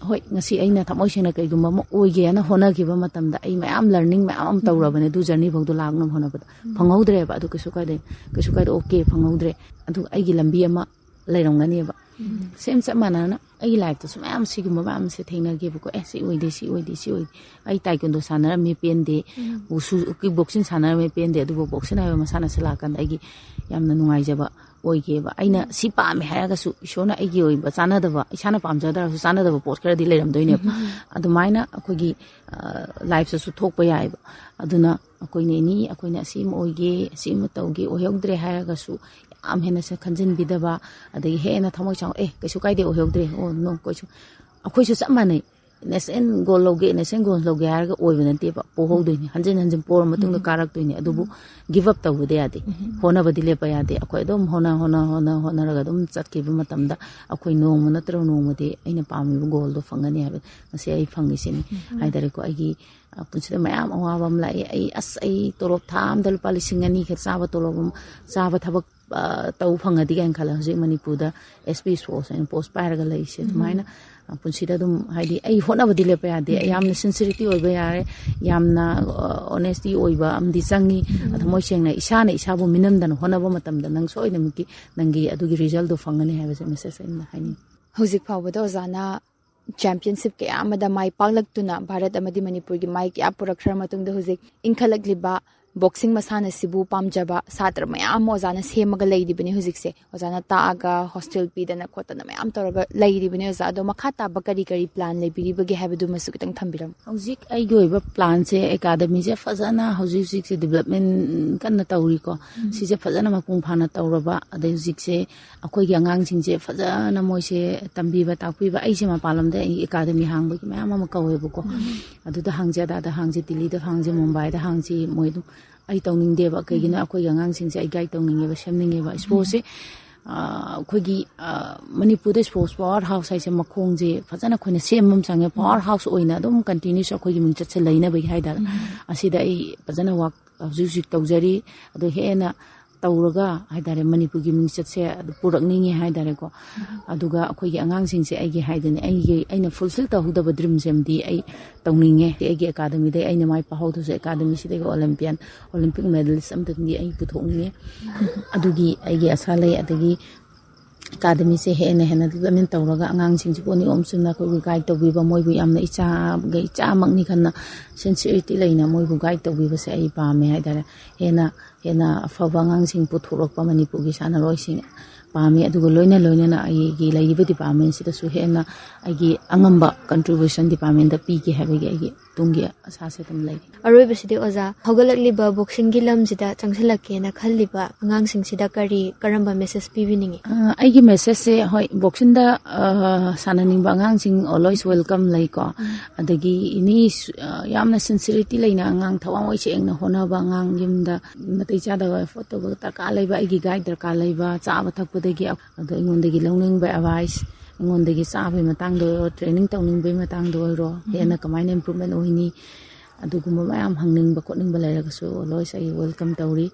ꯍꯣꯏ, ꯉꯁꯤ ꯑꯩꯅ ꯊꯃꯣꯏ ꯁꯦꯡꯅ ꯀꯩꯒꯨꯝꯕ ꯑꯃ ꯑꯣꯏꯒꯦꯅ ꯍꯣꯠꯅꯈꯤꯕ ꯃꯇꯝꯗ ꯑꯩ ꯃꯌꯥꯝ ꯂꯔꯅꯤꯡ ꯃꯌꯥꯝ ꯑꯃ ꯇꯧꯔꯕꯅꯦ ꯑꯗꯨ ꯖꯔꯅꯤ ꯐꯥꯎꯗꯣ ꯂꯥꯛꯅꯕ ꯍꯣꯠꯅꯕꯗ꯫ ꯐꯪꯍꯧꯗ꯭ꯔꯦꯕ꯫ ꯑꯗꯨ ꯀꯩꯁꯨ ꯀꯥꯏꯗꯦ, ꯀꯩꯁꯨ ꯀꯥꯏꯗꯦ, ꯑꯣꯀꯦ, ꯐꯪꯍꯧꯗ꯭ꯔꯦ꯫ ꯑꯗꯨꯒ ꯑꯩꯒꯤ ꯂꯝꯕꯤ ꯑꯃ ꯂꯩꯔꯝꯒꯅꯦꯕ꯫ ꯁꯦꯝ ꯆꯞ ꯃꯥꯟꯅꯅ ꯑꯩꯒꯤ ꯂꯥꯏꯐꯇꯁꯨ ꯃꯌꯥꯝ ꯁꯤꯒꯨꯝꯕ ꯃꯌꯥꯝꯁꯦ ꯊꯦꯡꯅꯈꯤꯕꯀꯣ꯫ ꯑꯦ, ꯁꯤ ꯑꯣꯏꯗꯦ, ꯁꯤ ꯑꯣꯏꯗꯦ, ꯁꯤ ꯑꯣꯏꯗꯦ꯫ ꯑꯩ ꯇꯥꯏꯀꯨꯟꯗꯣ ꯁꯥꯟꯅꯔꯝꯃꯦ, ꯄꯦꯟꯗꯦ꯫ ꯎꯁꯨ ꯀꯤꯛ ꯕꯣꯛꯁꯤꯡ ꯁꯥꯟꯅꯔꯝꯃꯦ, ꯄꯦꯟꯗꯦ꯫ ꯑꯗꯨꯕꯨ ꯕꯣꯛꯁꯤꯡ ꯍꯥꯏꯕ ꯃꯁꯥꯟꯅꯁꯦ ꯂꯥꯛꯀꯥꯟꯗ ꯑꯩꯒꯤ ꯌꯥꯝꯅ ꯅꯨꯡꯉꯥꯏꯖꯕ ꯑꯣꯏꯒꯤꯑꯕ꯫ ꯑꯩꯅ ꯁꯤ ꯄꯥꯝꯃꯦ ꯍꯥꯏꯔꯒꯁꯨ ꯏꯁꯣꯔꯅ ꯑꯩꯒꯤ ꯑꯣꯏꯕ ꯆꯥꯟꯅꯗꯕ, ꯏꯁꯥꯅ ꯄꯥꯝꯖꯗ꯭ꯔꯁꯨ ꯆꯥꯟꯅꯗꯕ ꯄꯣꯠ ꯈꯔꯗꯤ ꯂꯩꯔꯝꯗꯣꯏꯅꯦꯕ꯫ ꯑꯗꯨꯃꯥꯏꯅ ꯑꯩꯈꯣꯏꯒꯤ ꯂꯥꯏꯐꯇꯁꯨ ꯊꯣꯛꯄ ꯌꯥꯏꯑꯕ꯫ ꯑꯗꯨꯅ ꯑꯩꯈꯣꯏꯅ ꯑꯦꯅꯤ, ꯑꯩꯈꯣꯏꯅ ꯑꯁꯤ ꯑꯃ ꯑꯣꯏꯒꯦ, ꯑꯁꯤ ꯑꯃ ꯇꯧꯒꯦ, ꯑꯣꯏꯍꯧꯗ꯭ꯔꯦ ꯍꯥꯏꯔꯒꯁꯨ ꯌꯥꯝ ꯍꯦꯟꯅ ꯁꯦ-, ꯈꯟꯖꯤꯟꯕꯤꯗꯕ, ꯑꯗꯒꯤ ꯍꯦꯟꯅ ꯊꯃꯣꯏ ꯆꯥꯎ, "ꯑꯦ, ꯀꯩꯁꯨ ꯀꯥꯏꯗꯦ, ꯑꯣꯏꯍꯧꯗ꯭ꯔꯦ, ꯑꯣ, ꯅꯣ, ꯀꯩꯁꯨ", ꯑꯩꯈꯣꯏꯁꯨ ꯆꯞ ꯃꯥꯟꯅꯩ꯫ ꯅꯦꯁꯅꯦꯜ ꯒꯣꯜ ꯂꯧꯒꯦ, ꯅꯦꯁꯅꯦꯜ ꯒꯣꯜ ꯂꯧꯒꯦ ꯍꯥꯏꯔꯒ ꯑꯣꯏꯕ ꯅꯠꯇꯦꯕ, ꯄꯣꯍꯧꯗꯣꯏꯅꯤ꯫ ꯍꯟꯖꯤꯟ ꯍꯟꯖꯤꯟ ꯄꯣꯔ ꯃꯇꯨꯡꯗ ꯀꯥꯔꯛꯇꯣꯏꯅꯤ꯫ ꯑꯗꯨꯕꯨ ꯒꯤꯞ ꯑꯞ ꯇꯧꯕꯗꯤ ꯌꯥꯗꯦ꯫ ꯍꯣꯠꯅꯕꯗꯤ ꯂꯦꯞꯄ ꯌꯥꯗꯦ꯫ ꯑꯩꯈꯣꯏ ꯑꯗꯨꯝ ꯍꯣꯠꯅ, ꯍꯣꯠꯅ, ꯍꯣꯠꯅ, ꯍꯣꯠꯅꯔꯒ ꯑꯗꯨꯝ ꯆꯠꯈꯤꯕ ꯃꯇꯝꯗ ꯑꯩꯈꯣꯏ ꯅꯣꯡꯃ ꯅꯠꯇ꯭ꯔꯒ ꯅꯣꯡꯃꯗꯤ ꯑꯩꯅ ꯄꯥꯝꯃꯤꯕ ꯒꯣꯜꯗꯣ ꯐꯪꯒꯅꯤ ꯍꯥꯏꯕ ꯉꯁꯤ ꯑꯩ ꯐꯪꯉꯤꯁꯤꯅꯤ꯫ ꯍꯥꯏꯇꯥꯔꯦꯀꯣ, ꯑꯩꯒꯤ, ꯑ, ꯄꯨꯟꯁꯤꯗ ꯃꯌꯥꯝ ꯑꯋꯥꯕ ꯑꯃ ꯂꯥꯛꯏ꯫ ꯑꯩ, ꯑꯁ, ꯑꯩ ꯇꯣꯂꯣꯞ ꯊꯥ ꯑꯃꯗ ꯂꯨꯄꯥ ꯂꯤꯁꯤꯡ ꯑꯅꯤ ꯈꯛ ꯆꯥꯕ ꯇꯣꯂꯣꯞ ꯑꯃ, ꯆꯥꯕ ꯊꯕꯛ, ꯑ, ꯇꯧ ꯐꯪꯉꯗꯤ ꯀꯥꯏꯅ ꯈꯜꯂꯦ꯫ ꯍꯧꯖꯤꯛ ꯃꯅꯤꯄꯨꯔꯗ ꯑꯦꯁ ꯄꯤ ꯁ꯭ꯄꯣꯔꯠꯁ ꯑꯩꯅ ꯄꯣꯁ ꯄꯥꯏꯔꯒ ꯂꯩꯔꯤꯁꯦ꯫ ꯑꯗꯨꯃꯥꯏꯅ, ꯑ, ꯄꯨꯟꯁꯤꯗ ꯑꯗꯨꯝ, ꯍꯥꯏꯗꯤ, ꯑꯩ ꯍꯣꯠꯅꯕꯗꯤ ꯂꯦꯞꯄ ꯌꯥꯗꯦ꯫ ꯑꯩ ꯌꯥꯝꯅ ꯁꯤꯟꯁꯤꯔꯤꯇꯤ ꯑꯣꯏꯕ ꯌꯥꯔꯦ, ꯌꯥꯝꯅ, ꯑ, ꯑꯣꯅꯦꯁꯇꯤ ꯑꯣꯏꯕ ꯑꯃꯗꯤ ꯆꯪꯉꯤ꯫ ꯑ, ꯊꯃꯣꯏ ꯁꯦꯡꯅ ꯏꯁꯥꯅ ꯏꯁꯥꯕꯨ ꯃꯤꯅꯝꯗꯅ ꯍꯣꯠꯅꯕ ꯃꯇꯝꯗ ꯅꯪ ꯁꯣꯏꯗꯅꯃꯛꯀꯤ ꯅꯪꯒꯤ ꯑꯗꯨꯒꯤ ꯔꯤꯖꯜꯗꯣ ꯐꯪꯒꯅꯤ ꯍꯥꯏꯕꯁꯦ ꯃꯦꯁꯦꯖ ꯑꯩꯅ ꯍꯥꯏꯅꯤꯡꯉꯤ꯫ ꯍꯧꯖꯤꯛ ꯐꯥꯎꯕꯗ ꯑꯣꯖꯥꯅ ꯆꯦꯝꯄꯤꯌꯟꯁꯤꯞ ꯀꯌꯥ ꯑꯃꯗ ꯃꯥꯏ ꯄꯥꯛꯂꯛꯇꯨꯅ ꯚꯥꯔꯠ ꯑꯃꯗꯤ ꯃꯅꯤꯄꯨꯔꯒꯤ ꯃꯥꯏ ꯀꯌꯥ ꯄꯨꯔꯛꯈ꯭ꯔ ꯃꯇꯨꯡꯗ ꯍꯧꯖꯤꯛ ꯏꯟꯈꯠꯂꯛꯂꯤꯕ ꯕꯣꯛꯁꯤꯡ ꯃꯁꯥꯟꯅꯁꯤꯕꯨ ꯄꯥꯝꯖꯕ ꯁꯥꯇ꯭ꯔ ꯃꯌꯥꯝ ꯑꯃ ꯑꯣꯖꯥꯅ ꯁꯦꯝꯃꯒ ꯂꯩꯔꯤꯕꯅꯤ꯫ ꯍꯧꯖꯤꯛꯁꯦ ꯑꯣꯖꯥꯅ ꯇꯥꯛꯑꯒ ꯍꯣꯁꯇꯦꯜ ꯄꯤꯗꯅ ꯈꯣꯠꯇꯅ ꯃꯌꯥꯝ ꯇꯧꯔꯒ ꯂꯩꯔꯤꯕꯅꯤ ꯑꯣꯖꯥ꯫ ꯑꯗꯣ ꯃꯈꯥ ꯇꯥꯕ ꯀꯔꯤ ꯀꯔꯤ ꯄ꯭ꯂꯥꯟ ꯂꯩꯕꯤꯔꯤꯕꯒꯦ ꯍꯥꯏꯕꯗꯨꯃꯁꯨ ꯈꯤꯇꯪ ꯊꯝꯕꯤꯔꯝꯃꯨ꯫ ꯍꯧꯖꯤꯛ ꯑꯩꯒꯤ ꯑꯣꯏꯕ ꯄ꯭ꯂꯥꯟꯁꯦ, ꯑꯦꯀꯥꯗꯃꯤꯁꯦ ꯐꯖꯅ ꯍꯧꯖꯤꯛ ꯍꯧꯖꯤꯛꯁꯦ ꯗꯤꯕꯂꯞꯃꯦꯟ ꯀꯟꯅ ꯇꯧꯔꯤꯀꯣ꯫ ꯁꯤꯁꯦ ꯐꯖꯅ ꯃꯄꯨꯡ ꯐꯥꯅ ꯇꯧꯔꯕ, ꯑꯗꯩ ꯍꯧꯖꯤꯛꯁꯦ ꯑꯩꯈꯣꯏꯒꯤ ꯑꯉꯥꯡꯁꯤꯡꯁꯦ ꯐꯖꯅ ꯃꯣꯏꯁꯦ ꯇꯝꯕꯤꯕ ꯇꯥꯛꯄꯤꯕ꯫ ꯑꯩꯁꯦ ꯃꯄꯥꯟ ꯂꯝꯗ ꯑꯩ ꯑꯦꯀꯥꯗꯃꯤ ꯍꯥꯡꯕꯒꯤ ꯃꯌꯥꯝ ꯑꯃ ꯀꯧꯋꯦꯕꯀꯣ꯫ ꯑꯗꯨꯗ ꯍꯥꯡꯁꯦ, ꯑꯗꯥꯗ ꯍꯥꯡꯁꯦ, ꯗꯤꯜꯂꯤꯗ ꯍꯥꯡꯁꯦ, ꯃꯨꯝꯕꯥꯏꯗ ꯍꯥꯡꯁꯦ, ꯃꯣꯏ ꯑꯗꯨꯝ, ꯑꯩ ꯇꯧꯅꯤꯡꯗꯦꯕ꯫ ꯀꯩꯒꯤꯅꯣ, ꯑꯩꯈꯣꯏꯒꯤ ꯑꯉꯥꯡꯁꯤꯡꯁꯦ ꯑꯩ ꯒꯥꯏꯗ ꯇꯧꯅꯤꯡꯉꯦꯕ, ꯁꯦꯝꯅꯤꯡꯉꯦꯕ꯫ ꯁ꯭ꯄꯣꯔꯠꯁꯁꯦ, ꯑ, ꯑꯩꯈꯣꯏꯒꯤ, ꯑ, ꯃꯅꯤꯄꯨꯔꯗ ꯁ꯭ꯄꯣꯔꯠꯁ ꯄꯥꯋꯔ ꯍꯥꯎꯁ ꯍꯥꯏꯁꯦ ꯃꯈꯣꯡꯁꯦ ꯐꯖꯅ ꯑꯩꯈꯣꯏꯅ ꯁꯦꯝꯕ ꯑꯃ ꯆꯪꯉꯦ꯫ ꯄꯥꯋꯔ ꯍꯥꯎꯁ ꯑꯣꯏꯅ ꯑꯗꯨꯝ ꯀꯟꯇꯤꯅ꯭ꯌꯨꯁ ꯑꯩꯈꯣꯏꯒꯤ ꯃꯤꯡꯆꯠꯁꯦ ꯂꯩꯅꯕꯒꯤ ꯍꯥꯏꯇꯥꯔꯦ꯫ ꯑꯁꯤꯗ ꯑꯩ ꯐꯖꯅ ꯋꯥꯛ ꯍꯧꯖꯤꯛ ꯍꯧꯖꯤꯛ ꯇꯧꯖꯔꯤ꯫ ꯑꯗꯣ ꯍꯦꯟꯅ ꯇꯧꯔꯒ ꯍꯥꯏꯇꯥꯔꯦ, ꯃꯅꯤꯄꯨꯔꯒꯤ ꯃꯤꯡꯆꯠꯁꯦ ꯄꯨꯔꯛꯅꯤꯡꯉꯦ ꯍꯥꯏꯇꯥꯔꯦꯀꯣ꯫ ꯑꯗꯨꯒ ꯑꯩꯈꯣꯏꯒꯤ ꯑꯉꯥꯡꯁꯤꯡꯁꯦ ꯑꯩꯒꯤ ꯍꯥꯏꯗꯨꯅꯤ, ꯑꯩꯒꯤ, ꯑꯩꯅ fulfill ꯇꯧꯍꯧꯗꯕ dreamꯁꯦ ꯑꯃꯗꯤ ꯑꯩ ꯇꯧꯅꯤꯡꯉꯦ꯫ ꯑꯩꯒꯤ academyꯗꯩ ꯑꯩꯅ ꯃꯥꯏ ꯄꯥꯛꯍꯧꯗ꯭ꯔꯁꯨ academyꯁꯤꯗꯒꯤ Olympian, Olympic medalist ꯑꯃꯇꯪꯗꯤ ꯑꯩ ꯄꯨꯊꯣꯛꯅꯤꯡꯉꯦ꯫ ꯑꯗꯨꯒꯤ ꯑꯩꯒꯤ ꯑꯁꯥ ꯂꯩ꯫ ꯑꯗꯒꯤ academyꯁꯦ ꯍꯦꯟꯅ ꯍꯦꯟꯅ development ꯇꯧꯔꯒ ꯑꯉꯥꯡꯁꯤꯡꯁꯤꯕꯨ ꯅꯤꯌꯣꯝ ꯆꯨꯝꯅ ꯑꯩꯈꯣꯏꯕꯨ guide ꯇꯧꯕꯤꯕ, ꯃꯣꯏꯕꯨ ꯌꯥꯝꯅ ꯏꯆꯥꯒ ꯏꯆꯥꯃꯛꯅꯤ ꯈꯟꯅ sincerity ꯂꯩꯅ ꯃꯣꯏꯕꯨ guide ꯇꯧꯕꯤꯕꯁꯦ ꯑꯩ ꯄꯥꯝꯃꯦ ꯍꯥꯏꯇꯥꯔꯦ꯫ ꯍꯦꯟꯅ ꯍꯦꯟꯅ ꯑꯐꯕ ꯑꯉꯥꯡꯁꯤꯡ ꯄꯨꯊꯣꯔꯛꯄ ꯃꯅꯤꯄꯨꯔꯒꯤ ꯁꯥꯟꯅꯔꯣꯏꯁꯤꯡ ꯄꯥꯝꯃꯤ꯫ ꯑꯗꯨꯒ ꯂꯣꯏꯅ ꯂꯣꯏꯅꯅ ꯑꯩꯒꯤ ꯂꯩꯔꯤꯕ departmentꯁꯤꯗꯁꯨ ꯍꯦꯟꯅ ꯑꯩꯒꯤ ꯑꯉꯝꯕ contribution departmentꯇ ꯄꯤꯒꯦ ꯍꯥꯏꯕꯒꯤ ꯑꯩꯒꯤ ꯇꯨꯡꯒꯤ ꯑꯁꯥꯁꯦ ꯑꯗꯨꯝ ꯂꯩꯔꯤ꯫ ꯑꯔꯣꯏꯕꯁꯤꯗꯤ ꯑꯣꯖꯥ, ꯍꯧꯒꯠꯂꯛꯂꯤꯕ boxingꯒꯤ ꯂꯝꯁꯤꯗ ꯆꯪꯁꯤꯜꯂꯛꯀꯦꯅ ꯈꯜꯂꯤꯕ ꯑꯉꯥꯡꯁꯤꯡꯁꯤꯗ ꯀꯔꯤ, ꯀꯔꯝꯕ message ꯄꯤꯕꯤꯅꯤꯡꯉꯤ? ꯑ, ꯑꯩꯒꯤ messageꯁꯦ, ꯍꯣꯏ, boxingꯗ, ꯑ, ꯁꯥꯟꯅꯅꯤꯡꯕ ꯑꯉꯥꯡꯁꯤꯡ always welcome ꯂꯩꯀꯣ꯫ ꯑꯗꯒꯤ ꯏꯅꯤ ꯁꯨ-, ꯑ, ꯌꯥꯝꯅ sincerity ꯂꯩꯅ ꯑꯉꯥꯡ, ꯊꯋꯥꯏ ꯁꯦꯡꯅ ꯍꯣꯠꯅꯕ ꯑꯉꯥꯡ, ꯌꯨꯝꯗ ꯅꯥꯇꯩ ꯆꯥꯗꯕ effort ꯇꯧꯕ ꯗꯔꯀꯥꯔ ꯂꯩꯕ, ꯑꯩꯒꯤ guide ꯗꯔꯀꯥꯔ ꯂꯩꯕ, ꯆꯥꯕ ꯊꯛꯄꯗꯒꯤ, ꯑꯗꯣ ꯑꯩꯉꯣꯟꯗꯒꯤ ꯂꯧꯅꯤꯡꯕ advice, ꯑꯩꯉꯣꯟꯗꯒꯤ ꯆꯥꯕꯒꯤ ꯃꯇꯥꯡꯗ ꯑꯣꯏꯔꯣ, training ꯇꯧꯅꯤꯡꯕꯒꯤ ꯃꯇꯥꯡꯗ ꯑꯣꯏꯔꯣ, ꯍꯦꯟꯅ ꯀꯃꯥꯏꯅ improvement ꯑꯣꯏꯅꯤ, ꯑꯗꯨꯒꯨꯝꯕ ꯃꯌꯥꯝ ꯍꯪꯅꯤꯡꯕ ꯈꯣꯠꯅꯤꯡꯕ ꯂꯩꯔꯒꯁꯨ always ꯑꯩ welcome ꯇꯧꯔꯤ꯫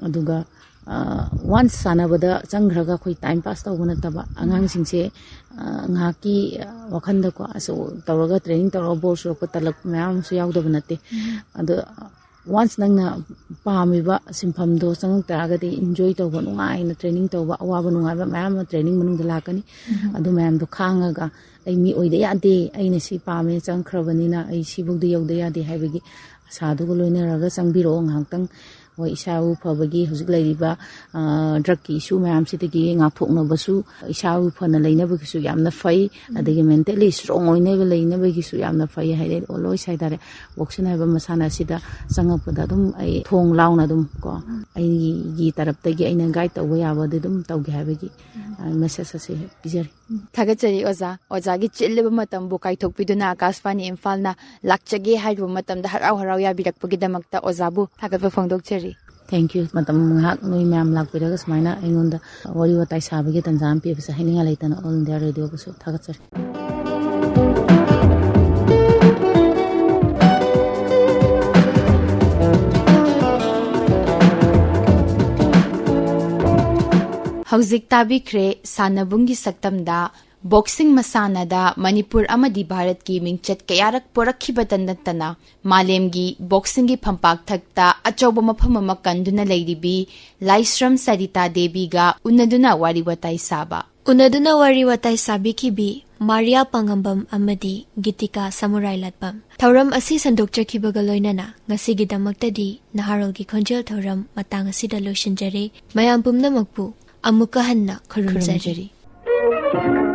ꯑꯗꯨꯒ, ꯑ, once ꯁꯥꯟꯅꯕꯗ ꯆꯪꯈ꯭ꯔꯒ ꯑꯩꯈꯣꯏ time pass ꯇꯧꯕ ꯅꯠꯇꯕ, ꯑꯉꯥꯡꯁꯤꯡꯁꯦ, ꯑ, ꯉꯥꯏꯍꯥꯛꯀꯤ, ꯑ, ꯋꯥꯈꯟꯗꯀꯣ, ꯑꯁ, ꯇꯧꯔꯒ training ꯇꯧꯔꯒ bore ꯆꯨꯔꯛꯄ, ꯇꯜꯂꯛꯄ ꯃꯌꯥꯝ ꯑꯃꯁꯨ ꯌꯥꯎꯗꯕ ꯅꯠꯇꯦ꯫ ꯑꯗꯣ once ꯅꯪꯅ ꯄꯥꯝꯃꯤꯕ ꯁꯤꯟꯐꯝꯗꯣ ꯆꯪꯉꯛ ꯇꯥꯔꯒꯗꯤ enjoy ꯇꯧꯕ, ꯅꯨꯡꯉꯥꯏꯅ training ꯇꯧꯕ, ꯑꯋꯥꯕ ꯅꯨꯡꯉꯥꯏꯕ ꯃꯌꯥꯝ ꯑꯃ training ꯃꯅꯨꯡꯗ ꯂꯥꯛꯀꯅꯤ꯫ ꯑꯗꯨ ꯃꯌꯥꯝꯗꯣ ꯈꯥꯡꯉꯒ ꯑꯩ ꯃꯤ ꯑꯣꯏꯗ ꯌꯥꯗꯦ, ꯑꯩꯅ ꯁꯤ ꯄꯥꯝꯃꯦ, ꯆꯪꯈ꯭ꯔꯕꯅꯤꯅ ꯑꯩ ꯁꯤꯐꯧꯗꯤ ꯌꯧꯗ ꯌꯥꯗꯦ ꯍꯥꯏꯕꯒꯤ ꯑꯁꯥꯗꯨꯒ ꯂꯣꯏꯅꯔꯒ ꯆꯪꯕꯤꯔꯛꯑꯣ ꯉꯥꯏꯍꯥꯛꯇꯪ꯫ ꯍꯣꯏ, ꯏꯁꯥ ꯏꯎ ꯐꯕꯒꯤ ꯍꯧꯖꯤꯛ ꯂꯩꯔꯤꯕ, ꯑ, drugꯀꯤ issue ꯃꯌꯥꯝꯁꯤꯗꯒꯤ ꯉꯥꯛꯊꯣꯛꯅꯕꯁꯨ, ꯏꯁꯥ ꯏꯎ ꯐꯅ ꯂꯩꯅꯕꯒꯤꯁꯨ ꯌꯥꯝꯅ ꯐꯩ, ꯑꯗꯒꯤ mentally strong ꯑꯣꯏꯅꯕ ꯂꯩꯅꯕꯒꯤꯁꯨ ꯌꯥꯝꯅ ꯐꯩ ꯍꯥꯏꯗꯤ always ꯍꯥꯏꯇꯥꯔꯦ꯫ Boxing ꯍꯥꯏꯕ ꯃꯁꯥꯟꯅ ꯑꯁꯤꯗ ꯆꯪꯉꯛꯄꯗ ꯑꯗꯨꯝ ꯑꯩ ꯊꯣꯡ ꯂꯥꯎꯅ ꯑꯗꯨꯝ ꯀꯣ, ꯑꯩꯒꯤ ꯇꯔꯞꯇꯒꯤ ꯑꯩꯅ guide ꯇꯧꯕ ꯌꯥꯕꯗꯤ ꯑꯗꯨꯝ ꯇꯧꯒꯦ ꯍꯥꯏꯕꯒꯤ, ꯑ, message ꯑꯁꯤ ꯄꯤꯖꯔꯤ꯫ ꯊꯥꯒꯠꯆꯔꯤ ꯑꯣꯖꯥ꯫ ꯑꯣꯖꯥꯒꯤ ꯆꯤꯜꯂꯤꯕ ꯃꯇꯝꯕꯨ ꯀꯥꯏꯊꯣꯛꯄꯤꯗꯨꯅ ꯑꯀꯥꯁꯕꯥꯅꯤ ꯏꯝꯐꯥꯜꯅ ꯂꯥꯛꯆꯒꯦ ꯍꯥꯏꯔꯨꯕ ꯃꯇꯝꯗ ꯍꯔꯥꯎ ꯍꯔꯥꯎ ꯌꯥꯕꯤꯔꯛꯄꯒꯤꯗꯃꯛꯇ ꯑꯣꯖꯥꯕꯨ ꯊꯥꯒꯠꯄ ꯐꯣꯡꯗꯣꯛꯆꯔꯤ꯫ Thank you꯫ ꯃꯇꯝ ꯉꯥꯏꯍꯥꯛ ꯅꯣꯏ ꯃꯌꯥꯝ ꯂꯥꯛꯄꯤꯔꯒ ꯁꯨꯃꯥꯏꯅ ꯑꯩꯉꯣꯟꯗ ꯋꯥꯔꯤ ꯋꯥꯇꯥꯏ ꯁꯥꯕꯒꯤ ꯇꯥꯟꯖꯥ ꯑꯃ ꯄꯤꯕꯁꯦ ꯍꯥꯏꯅꯤꯡꯉꯥꯏ ꯂꯩꯇꯅ All India Radioꯕꯨꯁꯨ ꯊꯥꯒꯠꯆꯔꯤ꯫ ꯍꯧꯖꯤꯛ ꯇꯥꯕꯤꯈ꯭ꯔꯦ ꯁꯥꯟꯅꯕꯨꯡꯒꯤ ꯁꯛꯇꯝꯗ ꯕꯣꯛꯁꯤꯡ ꯃꯁꯥꯟꯅꯗ ꯃꯅꯤꯄꯨꯔ ꯑꯃꯗꯤ ꯚꯥꯔꯠꯀꯤ ꯃꯤꯡꯆꯠ ꯀꯌꯥꯔꯛ ꯄꯨꯔꯛꯈꯤꯕꯇ ꯅꯠꯇꯅ ꯃꯥꯂꯦꯝꯒꯤ ꯕꯣꯛꯁꯤꯡꯒꯤ ꯐꯝꯄꯥꯛ ꯊꯛꯇ ꯑꯆꯧꯕ ꯃꯐꯝ ꯑꯃ ꯀꯟꯗꯨꯅ ꯂꯩꯔꯤꯕꯤ ꯂꯥꯏꯁ꯭ꯔꯝ ꯁꯔꯤꯇꯥ ꯗꯦꯕꯤꯒ ꯎꯅꯗꯨꯅ ꯋꯥꯔꯤ ꯋꯥꯇꯥꯏ ꯁꯥꯕ꯫ ꯎꯅꯗꯨꯅ ꯋꯥꯔꯤ ꯋꯥꯇꯥꯏ ꯁꯥꯕꯤꯈꯤꯕꯤ ꯃꯥꯔꯤꯌꯥ ꯄꯥꯉꯝꯕꯝ ꯑꯃꯗꯤ ꯒꯤꯇꯤꯀꯥ ꯁꯃꯨꯔꯥꯏ ꯂꯥꯠꯄꯝ꯫ ꯊꯧꯔꯝ ꯑꯁꯤ ꯁꯟꯗꯣꯛꯆꯈꯤꯕꯒ ꯂꯣꯏꯅꯅ ꯉꯁꯤꯒꯤꯗꯃꯛꯇꯗꯤ ꯅꯍꯥꯔꯣꯜꯒꯤ ꯈꯣꯟꯖꯦꯜ ꯊꯧꯔꯝ ꯃꯇꯥꯡ ꯑꯁꯤꯗ ꯂꯣꯏꯁꯤꯟꯖꯔꯦ꯫ ꯃꯌꯥꯝ ꯄꯨꯝꯅꯃꯛꯄꯨ ꯑꯃꯨꯛꯀ ꯍꯟꯅ ꯈꯨꯔꯨꯝꯖꯔꯤ꯫ ꯈꯨꯔꯨꯝꯖꯔꯤ꯫